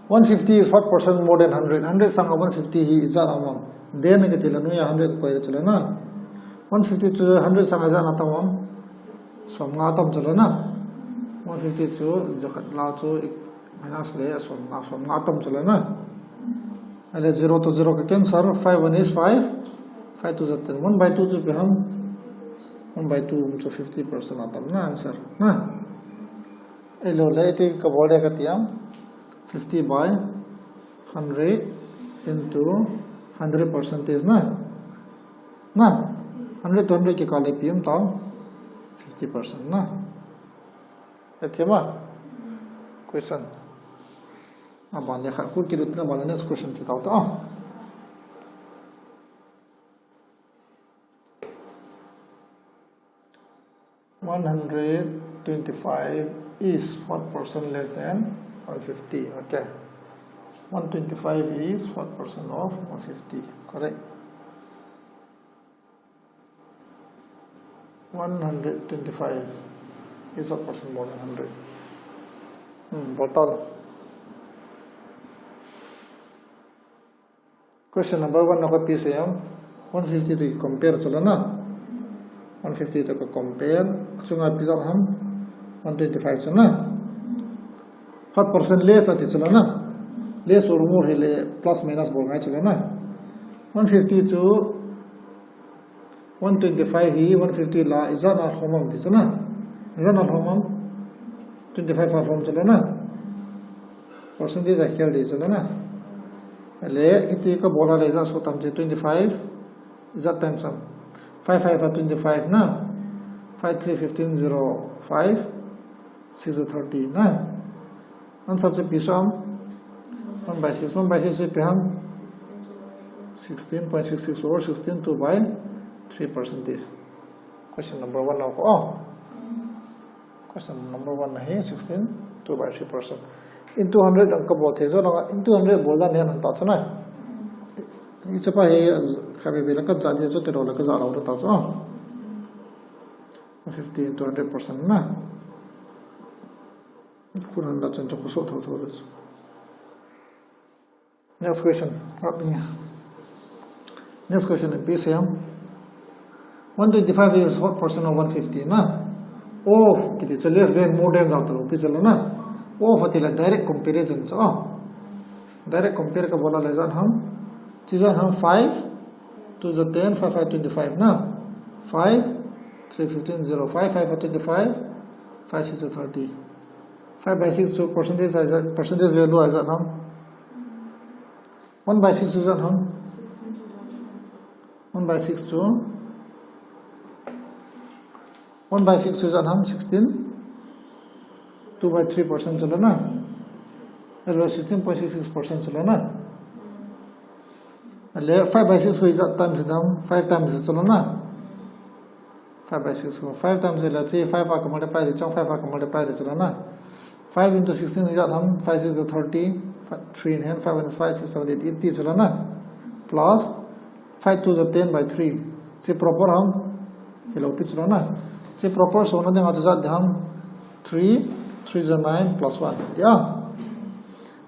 One fifty is what percent more than hundred? Hundred sanga one fifty hi ijat ham? Den kiti le noi a hundred koi le chu la na. One fifty chu hundred sanga ijat na tam ham? Som nga tam chu la na. One fifty chu jakhat la chu minus le som nga, som nga tam chu la na. Ale zero to zero ka cancel, five one is five, five two ja ten, one by two chu ipi ham? One by two chu fifty percent atam na answer na. Ahilou le iti ka bol ding kati ham? Fifty by hundred into hundred percentage na. Na, hundred to hundred kikah le ipi um tau? Fifty percent na. Ati ma. Question. Aban le khat khu kilut na, aban le next question che tau ta. One hundred twenty-five is what percent less than one fifty? Okay. One twenty-five is what percent of one fifty? Correct. One hundred twenty-five is what percent more than hundred? Hmm, bol tau. Question number one na khu ipi sei ham? One fifty toh compare chu la na. One fifty toh ka compare. Chunga ipi jat ham? One twenty-five chu na. What percent less ati chu la na. Less or more hi le plus minus bol ngai chu la na. One fifty chu one twenty-five hi one fifty la ijat a lhom ham ti chu na. Ijat a lhom ham? Twenty-five a lhom chu la na. Percentage a khel di chu la na. Le, hiti ka bol a le ijat soh tam chi, twenty-five, ijat times ham? Five five a twenty-five na. Five three fifteen, zero five, six thirty na. Answer chu ipi soh ham? One by six. One by six chu ipi ham? Sixteen point six six over sixteen, two by three percentage. Question number one na khu. Oh. Question number one na hi sixteen, two by three percent. Into hundred ang ka bol thei jo na, into hundred bol dan hi ahi ta chu na. Hiche pa hi khatvei vei le ka ja di chu, tilou le ka ja lou ta chu. Fifty into hundred percent na. Kun handa chun chu khoso tho tho le chu. Next question. Rap ni. Next question ipi sei ham. One twenty-five is what percent of one fifty na? Of kiti chu less than, more than jao talo, ipi chu lo na. Of ati le direct comparison chu. Direct compare kabol le ijat ham. Chu ijat ham, five two ja ten, five five twenty-five na. Five three fifteen, zero, five five twenty-five, five six thirty. Five by six chu percentage ijat, percentage value ijat ham. One by six chu ijat ham. One by six chu. One by six chu ijat ham, sixteen. Two by three percent chu lo na. Ahilou le sixteen point six six percent chu lo na. Ahile five by six chu ijat times ham, five times chu lo na. Five by six chu, five times chu le chu five a ka multiply ding chu, five a ka multiply ding chu lo na. Five into sixteen ijat ham, five six thirty, fi-, three in hand, five minus five, six, seven, eight, eighty chu lo na. Plus five two ja ten by three. Chu proper ham. Hilou pi chu lo na. Chu proper sona dinga chu ijat ding ham, three, three ja nine plus one. Tia.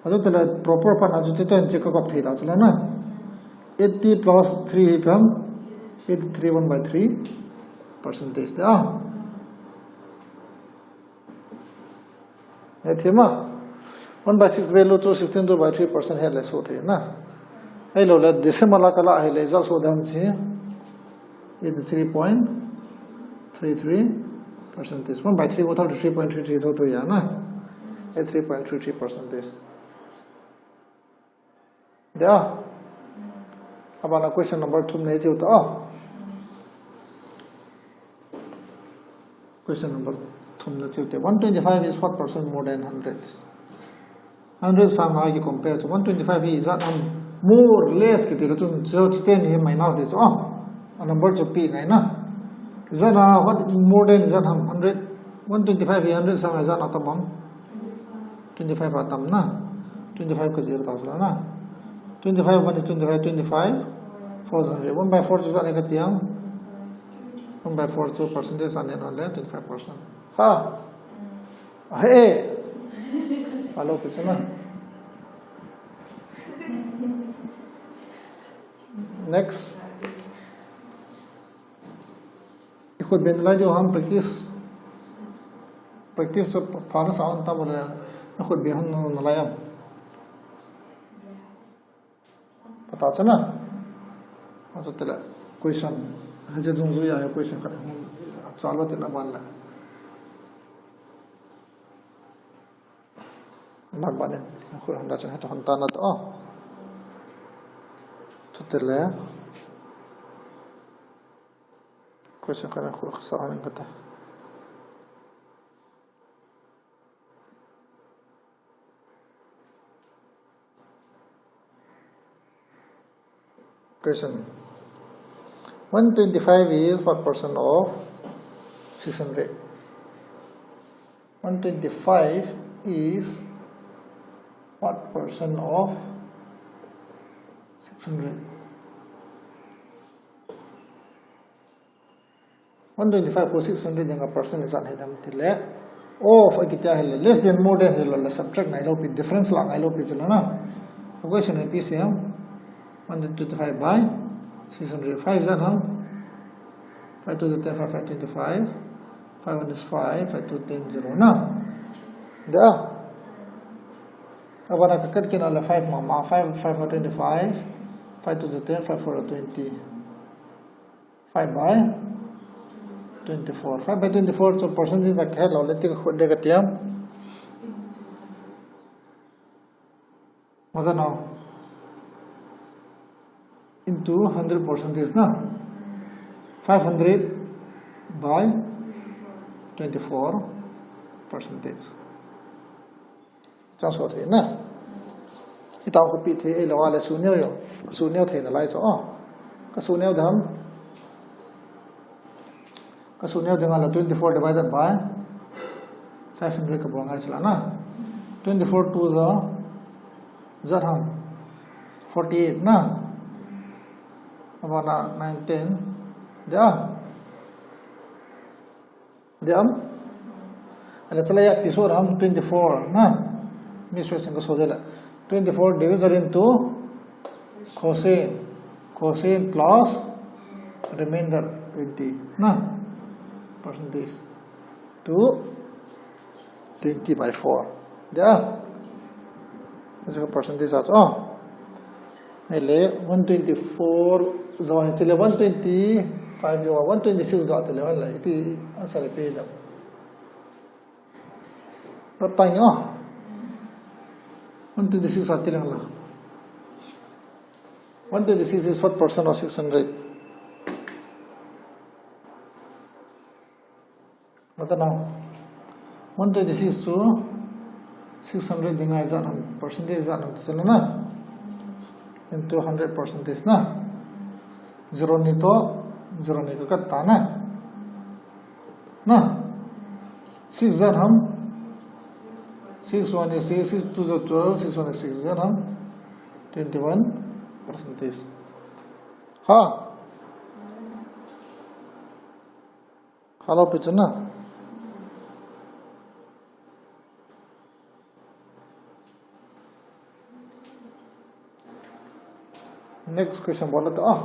Achu tile proper pan achu chu ten chu ka kop thei ta chu lo na. Eighty plus three hi ipi ham, eighty-three, one by three percentage tia. He thima, one by six value chu sixteen two by three percent hile so thei na. Ahilou le decimal a kala hile ijat so ding ham chu, eighty-three point three three percentage. One by three, thirty-three point three three tho tho ahi na. Eighty-three point three three percentage. Tia. Abana question number thum na hiche u ta. Question number thum na hiche u te. One twenty-five is what percent more than hundred? Hundred sang a ki compare chu one twenty-five hi ijat ham, more, less kiti le chun chu, chu ten hi minus ding chu. A number chu pe ngai na. Ijat a what more than ijat ham, hundred, one twenty-five hi hundred sang a ijat a tam ham. Twenty-five a tam na. Twenty-five ka zero ta chu na. Twenty-five one is twenty-five, twenty-five, four hundred. One by four chu ijat le ka ti ham. One by four chu percentage a neh le twenty-five percent. Ha. He. Alo pe chu na. Next. I khut be nalai diu ham practice. Practice chu pha nasa hon ta bole. I khut be hon nalai am. Pha ta chu na. Achu tile question. Hiche dungjuia question khat hung chal uva tin aban le. Aban ban in, khu hon da chun heta hon ta na to. Chu tile. Question khat khu sa hon kate. Question. One twenty-five is what percent of six hundred? One twenty-five is what percent of six hundred? One twenty-five khu six hundred dinga percent ijat hi dam tile. Of a kiti a hile, less than, more than hilou le subtract ngailou pi, difference la ngailou pi chu lo na. Question hi ipi sei ham. One twenty-five by six hundred, five ijat ham. Five two ten, five five twenty-five. Five one is five, five two ten, zero na. Tia. Abana ka kat kit na le five mama, five, five twenty-five. Five two ten, five four twenty. Five by twenty-four. Five by twenty-four chu percentage a khelou le ti ka khut de ka ti ham. What now? Into hundred percentage na. Five hundred by twenty-four percentage. Chang so thei na. Itao khu pe thei lou a le su neo yo. Su neo thei nalai chu. Ka su neo dam. Ka su neo dinga le twenty-four divided by five hundred ka bol ngai chu la na. Twenty-four two ja, ijat ham. Forty-eight na. Abana nine ten. Tia. Diam? Ala chala ya piso ram twenty-four na. Mi so sing so dela. Twenty-four division into quotient. Quotient plus remainder twenty na. Percentage. To twenty by four. Dia. This is a percentage as oh. Ele one twenty-four, so actually one twenty-five, one twenty-six got eleven, like, it is answer pay them. What time, oh? One twenty-six ati lang la. One twenty-six is what percent of six hundred? Mata na. One twenty-six to six hundred dinga ijat ham, percentage ijat ham, ti chala na. Into hundred percentage na. Zero ni to, zero ni ka kat ta na. Na. Six ijat ham. Six one is six, six two is twelve, six one is six ijat ham. Twenty-one percentage. Ha. Hello, Pichuna. Next question bol to. Ah.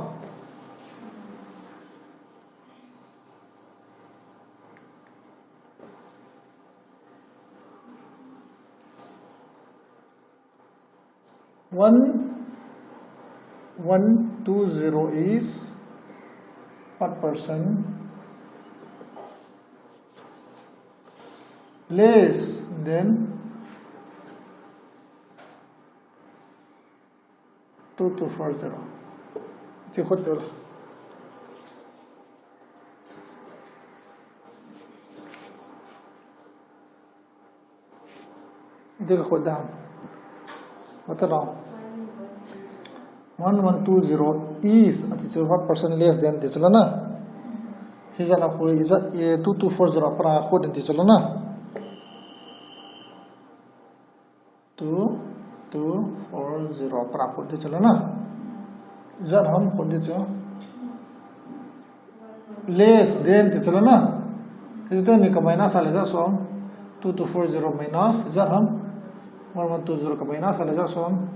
One one two zero is what percent less than two two four zero? Chi khut tel. Dil ko dam. Mata long. One one two zero is ati chu what percent less than ti chala na. Hijat a khu ijat, eh, two two four zero para khu den ti chala na. Two two four zero para khu ti chala na. Ijat ham khu ti chu. Less than ti chala na. Ijat ni ka minus a le ijat som. Two two four zero minus ijat ham. One one two zero ka minus a le ijat som.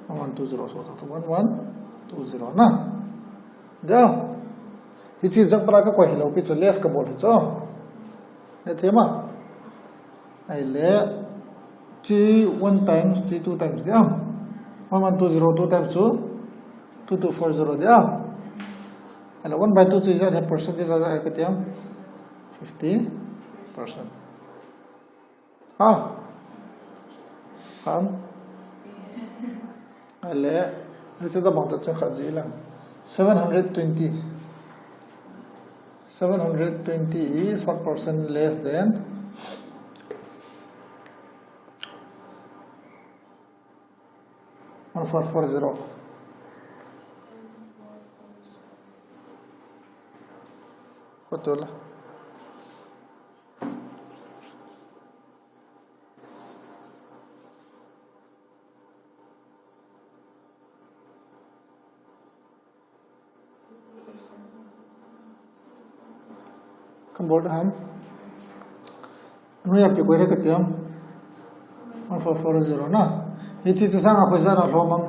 One one two zero so ta one one two zero na. Dia. Hichi jak para ka koi hilou pi chu less ka bol hi chu. Ne thema. Ahile, chi one times, chi two times diam. One one two zero two times two, two two four zero diam. Ahile, one by two chi ijat ham, percentage ijat ham kati ham. Fifty percent. Ha? Ham? Ahile, hichi tabang ta chun khat ji lang. Seven hundred twenty. Seven hundred twenty is what percent less than one four four zero? Betul lah. Kan bol ham. Nu ya pi koi re kati ham. One four four zero na. Hichi chu sanga koi ijat a lhom ham.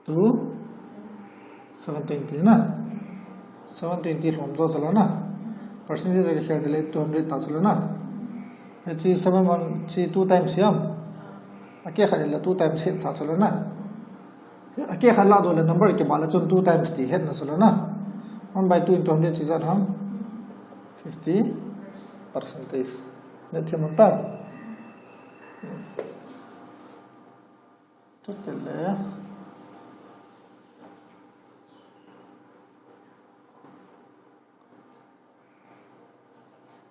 Two seven twenty na. Seven twenty lhom jo chala na. Percentage a kikhel tile two hundred ta chala na. Hichi seven one, chi two times ham. Akeh khat le two times het sa chala na. Akeh khat la do le number kibah le chun two times ti het na chala na. One by two into hundred chi ijat ham. Fifty percentage. Ne thim ta. Tutele.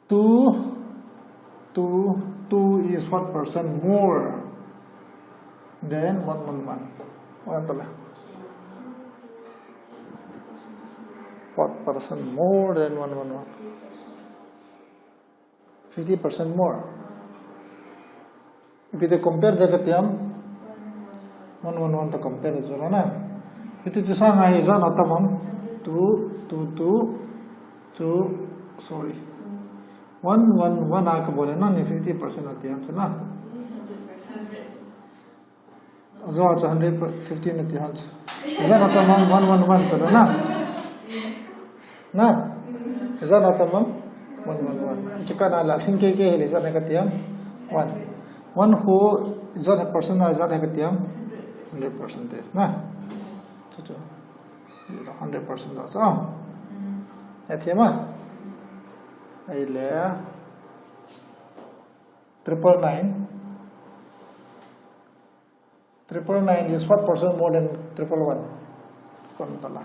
Two, two, two is what percent more than one one one? What percent more than one one one? Fifty percent more. Ipi te compare de kati ham? One one one to compare jo na. Iti chu sang a hi ijat na tam am? Two, two, two, two, sorry. One, one, one a kabol le na ni fifty percent ati ham chu na. Ajo chu hundred fifty nati ham chu. Ijat na tam am? One, one, one chu na. Na? Ijat na tam am? One, one, one. Chu kana la thing ke ke hi le ijat na kati am? One. One khu ijat na percent na ijat na kati am? Hundred percent na. Chu chu. Hundred percent da chu. Hethem a? Ahile triple nine. Triple nine is what percent more than triple one? Kon tala.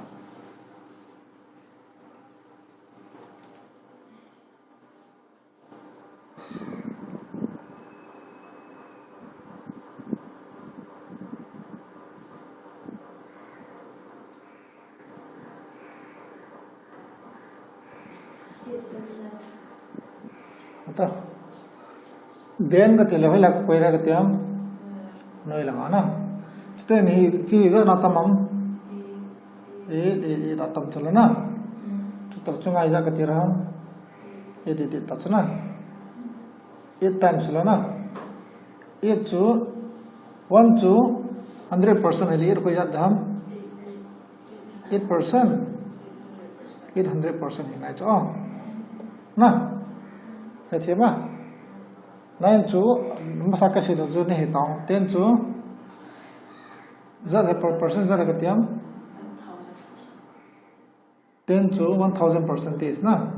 Ata. Then kati le hoila kakoi ra kati am? Noi langa na. Chuteng hi, chi ijat na tam am? Eight, eight, eight a tam chu la na. Chuta chunga ijat kati ra ham? Eight, eight, eight ta chu na. Eight times la na. Eight chu, one chu hundred percent ahile eight khu ijat da ham? Eight percent. Eight hundred percent hi nai chu. Oh. Na. Hethem a? Nine chu, masa kasei lou chu nahe tao. Ten chu, ijat le per-, percent ijat le kati am? Ten chu one thousand percentage na.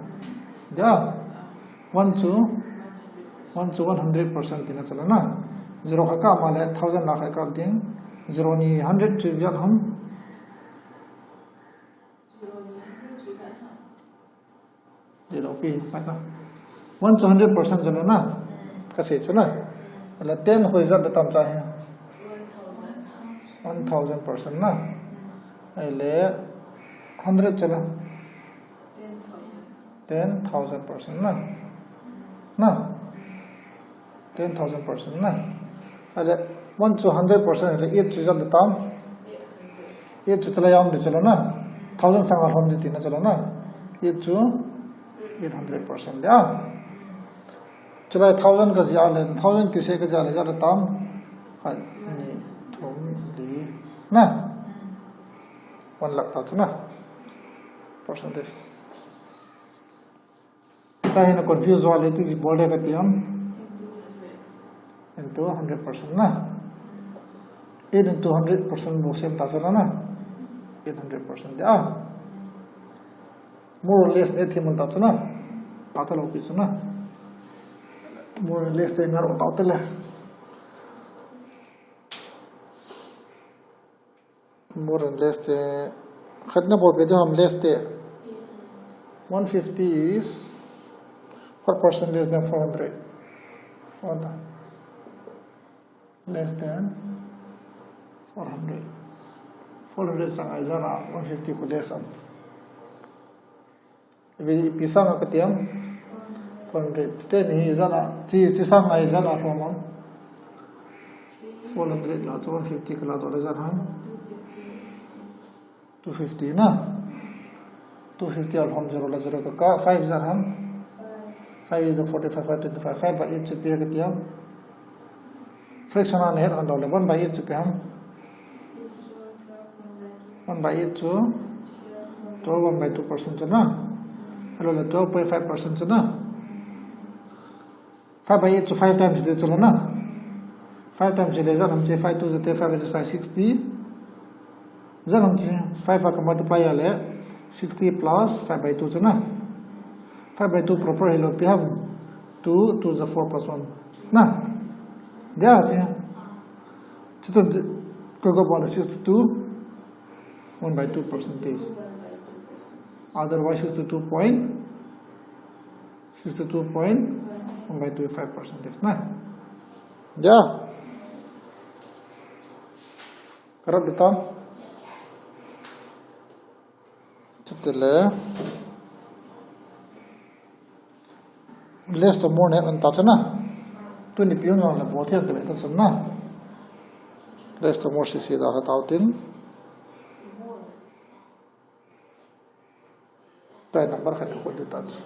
Dia. One chu, one chu one hundred percent tina chu la na. Zero khat kap ma le thousand la khat kap ding. Zero ni hundred chu ijat ham? Zero pi, pai ta. One chu hundred percent chu la na. Kasei chu na. Ahile ten khu ijat da tam cha hi? One thousand percent na. Ahile hundred chu la? Ten thousand percent na. Na? Ten thousand percent na. Ahile one chu hundred percent ahile eight chu ijat da tam? Eight chu chalai a um di chu la na. Thousand sanga lhom di tina chu la na. Eight chu eight hundred percent dia. Chulai thousand kajih le, thousand kise kajih le, ijat da tam? Khat, ni, thum, li. Na? One lakh ta chu na. Percentage. Tahi na confuse ho le, iti bol de kati am? Into hundred percent na. Eight into hundred percent bol sem ta chu la na. Eight hundred percent dia. More or less ne thi mun ta chu na. Pata lou pi chu na. More or less te ngar o ta te le. More and less te. Khat na bol pe de ham less te. One fifty is what percent less than four hundred? What? Less than four hundred. Four hundred sang a ijat na one fifty khu less am? Ipi, ipi sang a kati am? Four hundred. Chuteng hi ijat na, chi, chi sang a ijat na lhom am? Four hundred la chu one fifty kala doh le ijat ham? Two fifty na. Two fifty a lhom zero la zero ka kap, five ijat ham? Five is a forty-five, five twenty-five, five by eight chu ipi kati am? Fraction a nahet hon lou le, one by eight chu ipi ham? One by eight chu twelve one by two percent chu na. Ahilou le twelve point five percent chu na. Five by eight chu five times de chu la na. Five times le ijat ham chi, five two is ten, five is five, sixty. Ijat ham chi, five a ka multiply a le sixty plus five by two chu na. Five by two proper hilou, ipi ham? Two, two is a four plus one. Na. Dia chi. Chuti chu, ka go bol le sixty-two, one by two percentage. Otherwise, sixty-two point, sixty-two point one by two five percentage na. Dia. Correct di tam? Chuti le. Less to more nahet ta chu na. Tuni piu nang le bol thei ta be ta chu na. Less to more sisi da ka tao tin. Tua number khat khu du ta chu.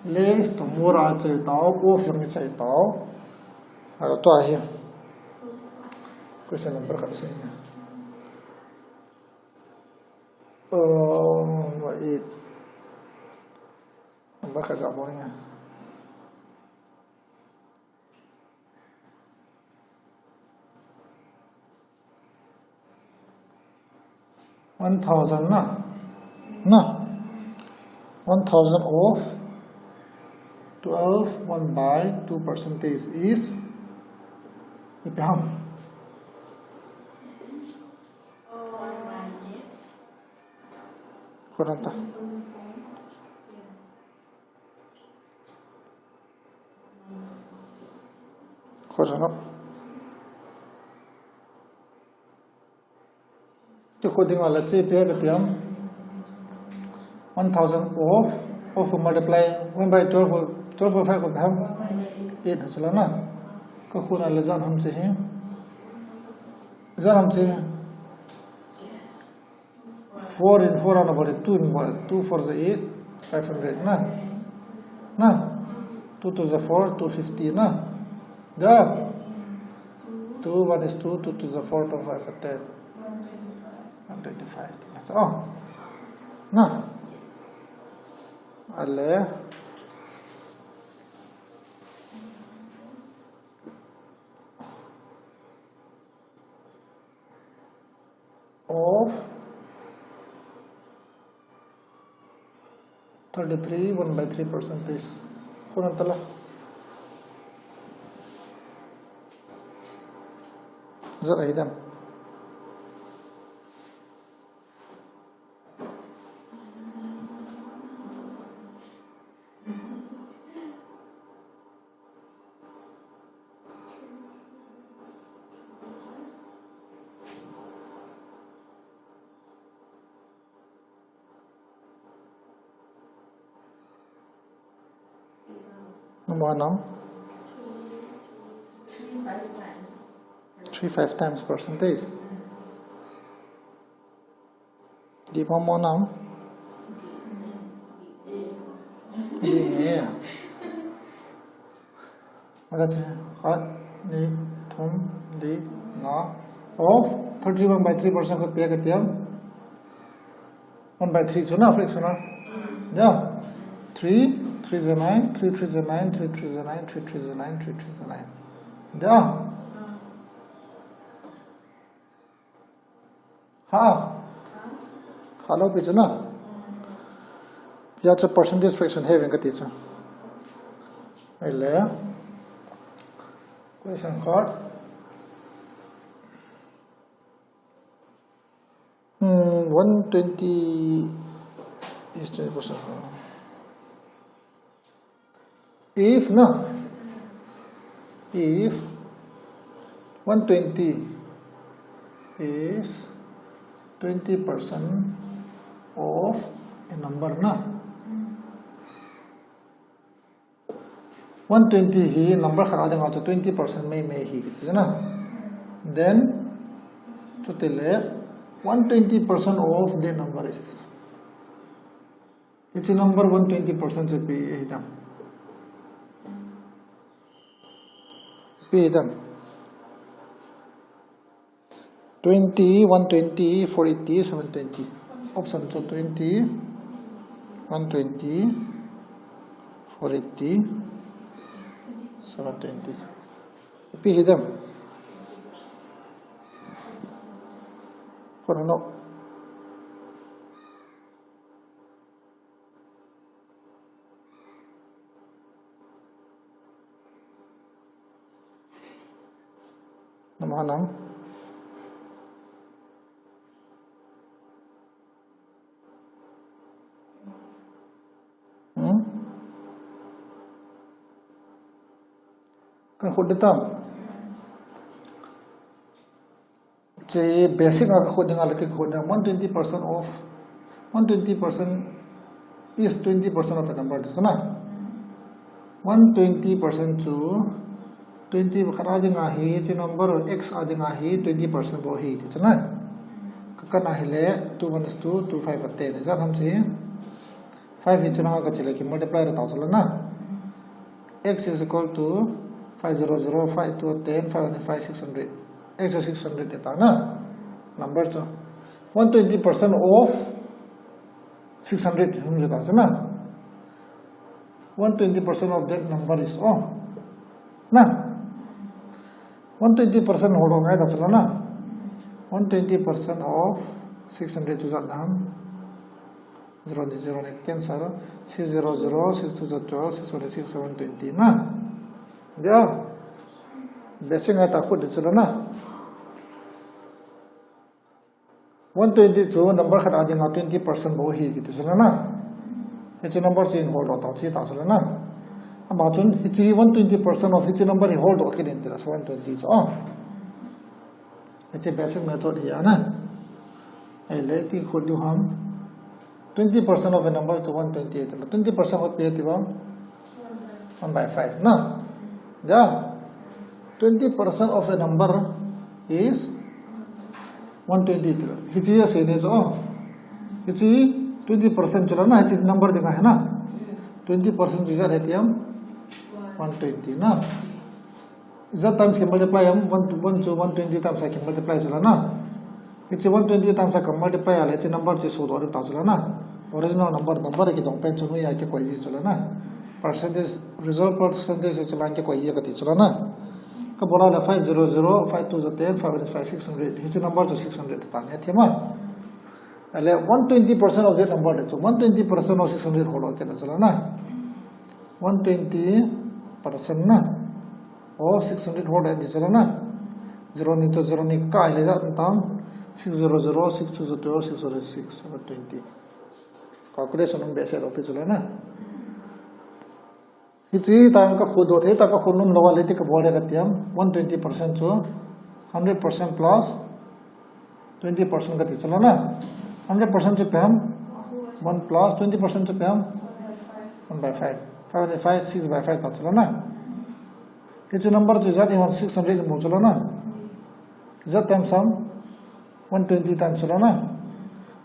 Less to more a chai tao, of jong i chai tao. Aro tua hi. Question number khat sei ni. Um, what it? Number khat ga bol ni. One thousand na? Na? One thousand of twelve one by two percentage is ipi ham? Kurang ta. Kho jang a. Ti kho dinga la che pe ka tiam. One thousand of, of multiply one by twelve, twelve point five ko ham. Eight ha chala na. Ka khu na le jan ham che hi. Jan ham che hi. Four in four ana bol, two in bol, two four is eight, five hundred na. Na. Two two is four, two fifty na. Da. Two one is two, two two is four, two five is ten. One twenty-five. That's all. Na. Ale. Of thirty-three, one by three percentage. Khuna tala. Zat ahi dan. Number one, three five times percentage. Di mo mo nam? Di ne. Mala che, khat, ni, thum, li, nga. Of thirty-one by three percent ko pe ka tiam. One by three chu na, fraction na. Ya. Three, three is nine, three three is nine, three three is nine, three three is nine, three three is nine. Ya. Ha. Hello, pi chu na. Ya chu percentage fraction he ven ka ti chu. Ai le. Question khat. Hmm, one twenty is twenty percent. If na, if one twenty is twenty percent of a number na, one twenty hi number khat a dinga chu twenty percent mai mai hi kiti na. Then chutile one twenty percent of the number is Hiche number one twenty percent chu ipi ahi tam? Ipi ahi tam? Twenty, one twenty, four eighty, seven twenty. Option chu twenty, one twenty, four eighty, seven twenty. Ipi ahi tam? Kono no. Namo hanam. Hmm? Kan khut de tam. Hiche basic a ka khut dinga le ka khut dinga one twenty percent of, one twenty percent is twenty percent of a number, ti chu na. One twenty percent chu twenty khat a dinga hi, hiche number x a dinga hi twenty percent bou ahi, ti chu na. Ka, kana hile two one is two, two five is ten. Ijat ham hiche. Five hiche langa kachi le kimultiply le ta chu la na. X is equal to five zero zero, five two ten, five one five, six hundred. X is six hundred le ta na. Number chu. One twenty percent of six hundred, hundred ta chu na. One twenty percent of that number is, oh. Na. One twenty percent holdoh ngai ta chu la na. One twenty percent of six hundred chu ijat ham. Zero ni zero ni cancel. Six zero zero, six two twelve, six one six, seven twenty na. Dia. Basic ngai ta khu di chu la na. One twenty chu number khat a dinga twenty percent bou ahi kiti chu la na. Hiche number chu in holdoh tau chi ta chu la na. Ama chun hiche one twenty percent of hiche number hi holdoh kit in ti la, so one twenty chu. Oh. Hiche basic method hi a na. Ahile iti khu diu ham. Twenty percent of a number chu one twenty ti la. Twenty percent of ipi ti vang? One by five na. Ya. Twenty percent of a number is one twenty ti la. Hiche asei ni chu. Hiche twenty percent chu la na, hiche number dinga hi na. Twenty percent chu ijat ham? One twenty na. Ijat times kimultiply ham, one, one chu one twenty times a kimultiply chu la na. Hiche one twenty times a kimultiply a le hiche number chu sodoh ta chu la na. Original number, number kidong pen chu noiya kikoi ji chu la na. Percentage, result percentage chu la kikoi ji kati chu la na. Kabol a le five zero zero, five two ten, five one five, six hundred. Hiche number chu six hundred ta ni, athi ma. Ahile one twenty percent of that number le chu, one twenty percent of six hundred holdoh kit la chu la na. One twenty percent na. Of six hundred holdoh in ti chu la na. Zero ni to zero ni ka kai le ja tam. Six zero zero, six two zero, six zero six, seven twenty. Calculation um behseh lou pi chu la na. Hiche tang ka khu doh thei ta, ka khu nom lou a le iti kabol le kati ham. One twenty percent chu hundred percent plus twenty percent kati chu la na. Hundred percent chu ipi ham? One plus twenty percent chu ipi ham? One by five. Five by five, six by five ta chu la na. Hiche number chu ijat ham, six hundred imu chu la na. Ijat times ham? One twenty times chu la na.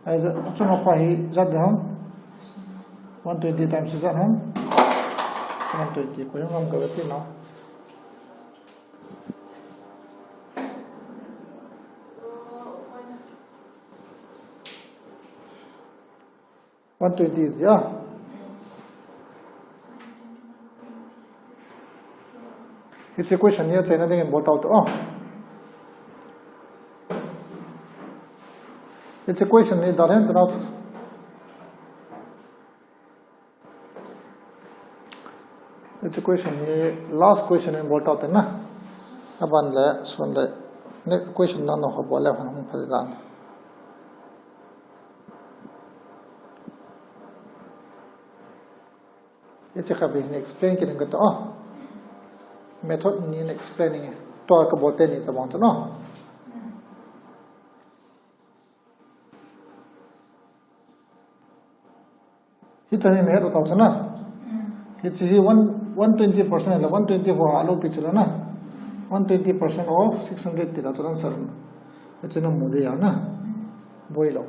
Ahile achunga pa hi ijat ham? One twenty times ijat ham? Seven twenty. Koi hung ham kave ti na. One twenty is there. Hiche question hi achaina dingin bol tau te. Oh. Hiche question hi dalhen tuna. Hiche question hi last question in bol tau te na. Aban le sun le. Next question na no ho bol le hon hung phal dan. Hiche kha ipi hin explain kit inge kati. Oh. Method ni in explain inge. Tua kabol teni tabang chu no. Hiche hi nahet u tau chu na. Hiche hi one, one twenty percent le one twenty ho a lou pi chu la na. One twenty percent of six hundred ti la chu la answer. Hiche namu ding ahi na. Boi lou.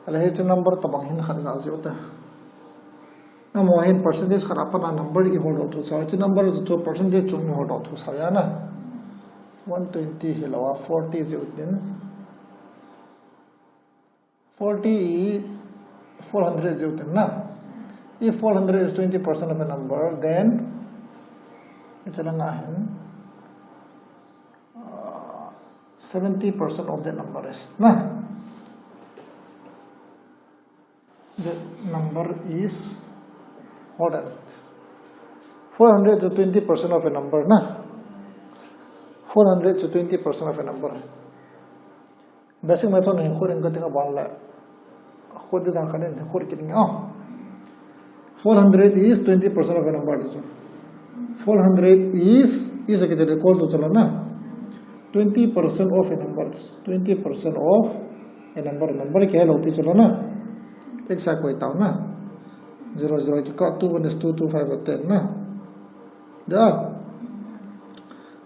Ahile hiche number tabang hin khat ga jiu te. Amaho hin percentage khat a pat a number i holdoh thu sa. Hiche number chu percentage chung i holdoh thu sa ahi na. One twenty hilou a, forty jiu tin. Forty i four hundred jiu tin na. If four hundred is twenty percent of a number, then hiche langa hin, uh, seventy percent of that number is na. That number is, hold on. Four hundred chu twenty percent of a number na. Four hundred chu twenty percent of a number. Basic method hin khut in kati, aban le khut ding dan khat in khut kit inge. Oh. Four hundred is twenty percent of a number, ti chu. Four hundred is, is kiti le equal to chu la na. Twenty percent of a number, twenty percent of a number, number kihei lou pi chu la na. Exact koi tau na. Zero zero kikah, two one is two, two five are ten na. Da.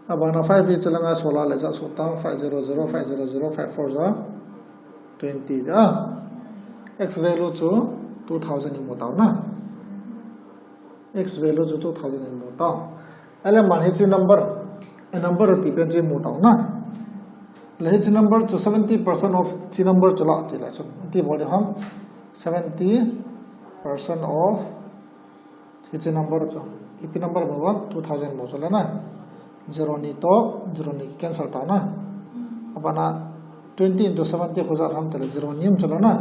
Abana five hiche langa sol a le ja so tang, five zero zero, five zero zero, five four ja twenty da. X value chu two thousand imu tau na. X value chu two thousand imu tau. Ahile man hiche number, a number ti pen chu imu tau na. Ahile hiche number chu seventy percent of hiche number chu la ti la chu. Iti bol ding ham, seventy percent of hiche number chu. Ipi number bol, two thousand bol chu la na. Zero ni toh, zero ni cancel ta na. Abana twenty into seventy khu ijat ham tile zero ni um chu la na.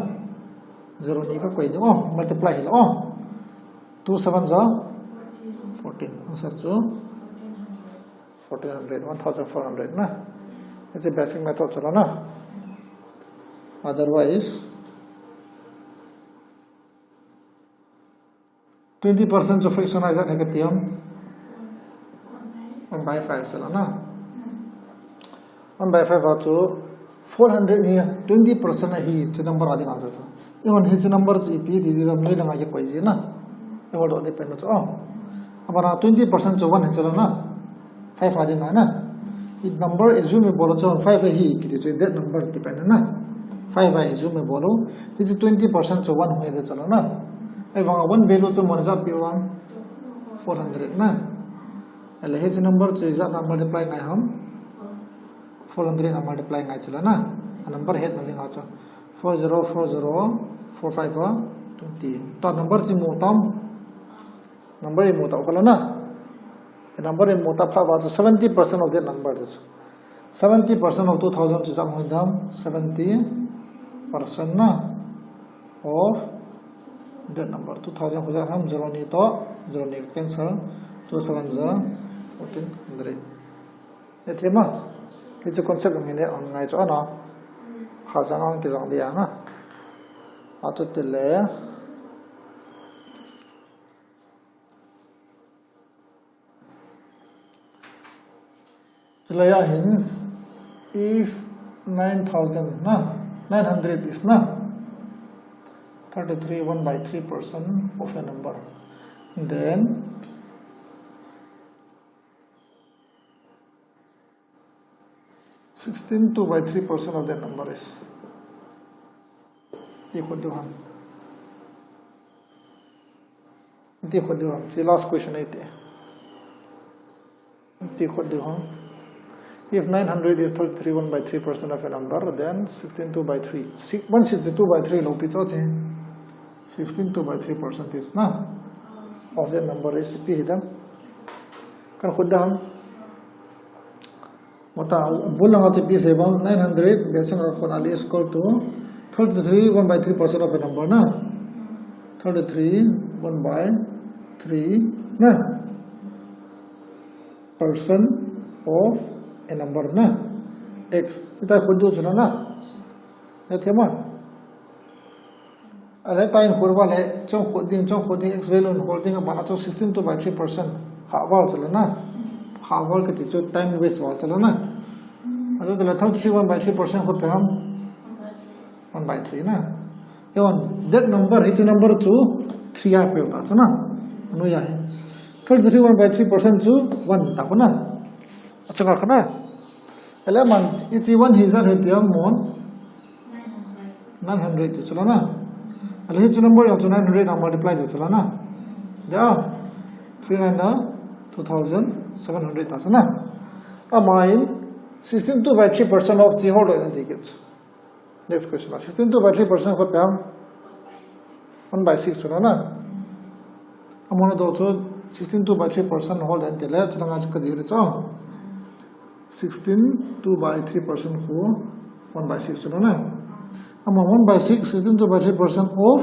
Zero ni kakoi ding, oh, multiply hi la, oh. Two seven ja fourteen. Answer chu fourteen hundred, one thousand four hundred na. It's a basic method chu la na. Otherwise, twenty percent chu fraction a ijat ham kati ham. One by five chu la na. One by five a chu four hundred hi twenty percent ahi, hiche number a dinga chu. Ihon hiche number chu ipi ti ji, mi langa kikoi ji na. Ihon doh ding pen chu, oh. Abana twenty percent chu one hi chu la na. Five a dinga na. I number assume ibol chu five ahi kiti chu, that number ti pen na. Five a assume ibol u. Hiche twenty percent chu one hi chu la na. Ahivanga one value chu mon ijat pi vang, four hundred na. Ahile hiche number chu ijat a multiply ngai ham. Four hundred a multiply ngai chu la na. A number hetna dinga chu. Four zero four zero four five a twenty. Tua number chu imu tam. Number imu tau kha la na. Number imu ta phat uva chu seventy percent of that number chu. Seventy percent of two thousand chu ijat ham, seventy percent na of that number. Two thousand khu ijat ham, zero ni toh, zero ni cancel, two seven ja fourteen hundred. Iti ma, hiche concept hi le on ngai chu ana. Kha jang ang kijang dia na. Achu tile. Chulai a hin, if nine thousand na, nine hundred is na, thirty-three one by three percent of a number, then sixteen two by three percent of that number is. Iti khut diu ham. Iti khut diu ham. Hiche last question ahi ti. Iti khut diu ham. If nine hundred is thirty-three one by three percent of a number, then sixteen two by three. Si-, one sixty-two by three lo pi cho che. Sixteen two by three percent is na. Of that number is ipi hi dem. Kan khut diu ham. Mata, bul langa chu ipi sei bang, nine hundred, basic a kon ali is equal to thirty-three one by three percent of a number na. Thirty-three one by three na. Percent of a number na. X. Ita khut diu chu na na. Nahe thei ma. Ahile tua in khut uva le, chong khut ding, chong khut ding, x value in khut ding, abana chu sixteen two by three percent. Hah val chu la na. Hah val kiti chu time waste val chu la na. Achu tile thirty-three one by three percent khut pe ham. One by three na. Ihon, that number, hiche number chu three a pe ta chu na. Anu ya hi. Thirty-three one by three percent chu one ta khu na. Achu ka khu na. Ahile man, hiche one hi ijat ham ti ham mon. Nine hundred ti chu la na. Ahile hiche number jong chu nine hundred a multiply ti chu la na. Ya. Three nine na two thousand seven hundred ta chu na. Aman sixteen two by three percent of hiche ho lo na ti kit. Next question. Sixteen two by three percent khu pe ham. One by six chu la na. Amahon adoh chu sixteen two by three percent hol den tile, chulanga chu kaji le chu. Sixteen two by three percent khu one by six chu la na. Ama one by six, sixteen two by three percent of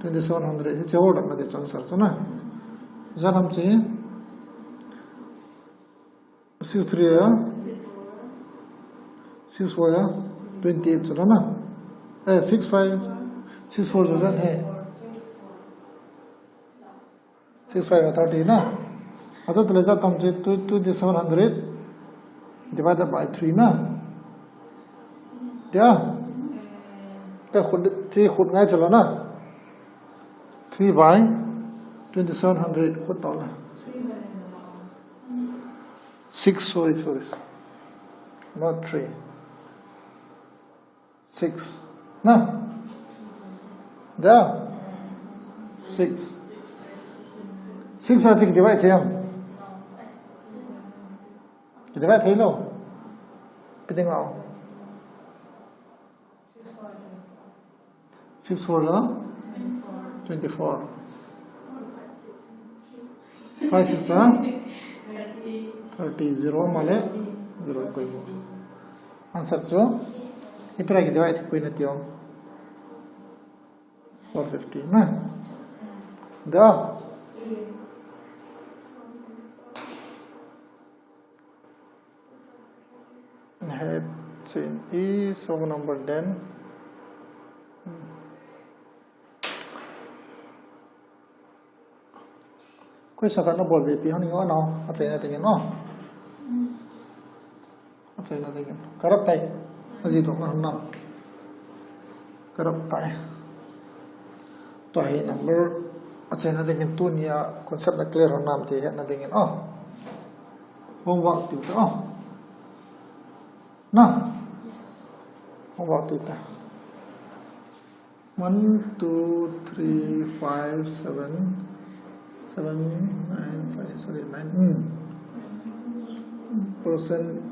twenty-seven hundred. Hiche hol den na ti chu answer chu na. Ijat ham hiche. Six three ya, six four ya, twenty-eight chu la na. Eh, six five, six four chu ijat ham. Six five ya thirty na. Achu tile ijat ham hiche, two, twenty-seven hundred divided by three na. Tia. Ka khut, hiche khut ngai chu la na. Three by twenty-seven hundred khut tau la. Six, sorry, sorry. Not three. Six. Na? Da. Six. Six a chu ki divide thei am? Ki divide thei lou. Ipi ding ham? Six four la? Twenty-four. Five six a? Thirty, zero male, zero koi mo. Answer chu? Ipi a ki divide thei poi nati ham? Four fifty na? Da. Head chain is over number then. Koi sa khat na bol be pi hon nge o nao, achaina dingin o. Achaina dingin. Correct tai. Aji dok na hon nam. Correct tai. Tua hi number achaina dingin tunia concept na clear hon nam ti hetna dingin o. Homework tiu ta o. Na? Homework tiu ta. One, two, three, five, seven, seven, nine, five, six, seven, eight, nine. Hmm. Percent.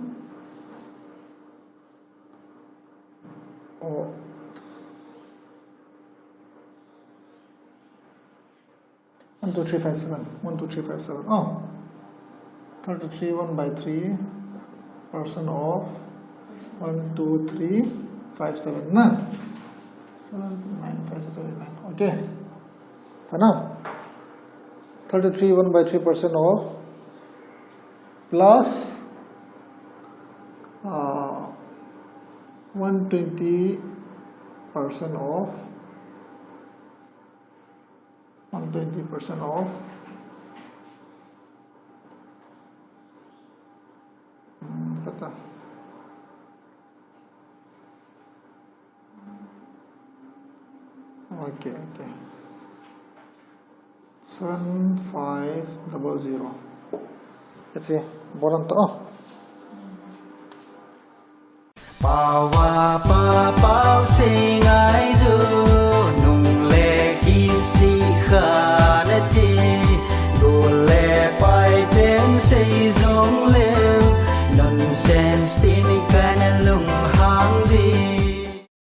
Oh. One, two, three, five, seven. One, two, three, five, seven. Oh. Thirty-three, one by three percent of one, two, three, five, seven na. Seven, nine, five, six, seven, nine. Okay. Tha na? Thirty-three, one by three percent of plus, uh, one twenty percent of One twenty percent off. Hmm, kata. Okay, okay. Seven five double zero. Kasi, boran to. Pau va pa pau sing ai ju.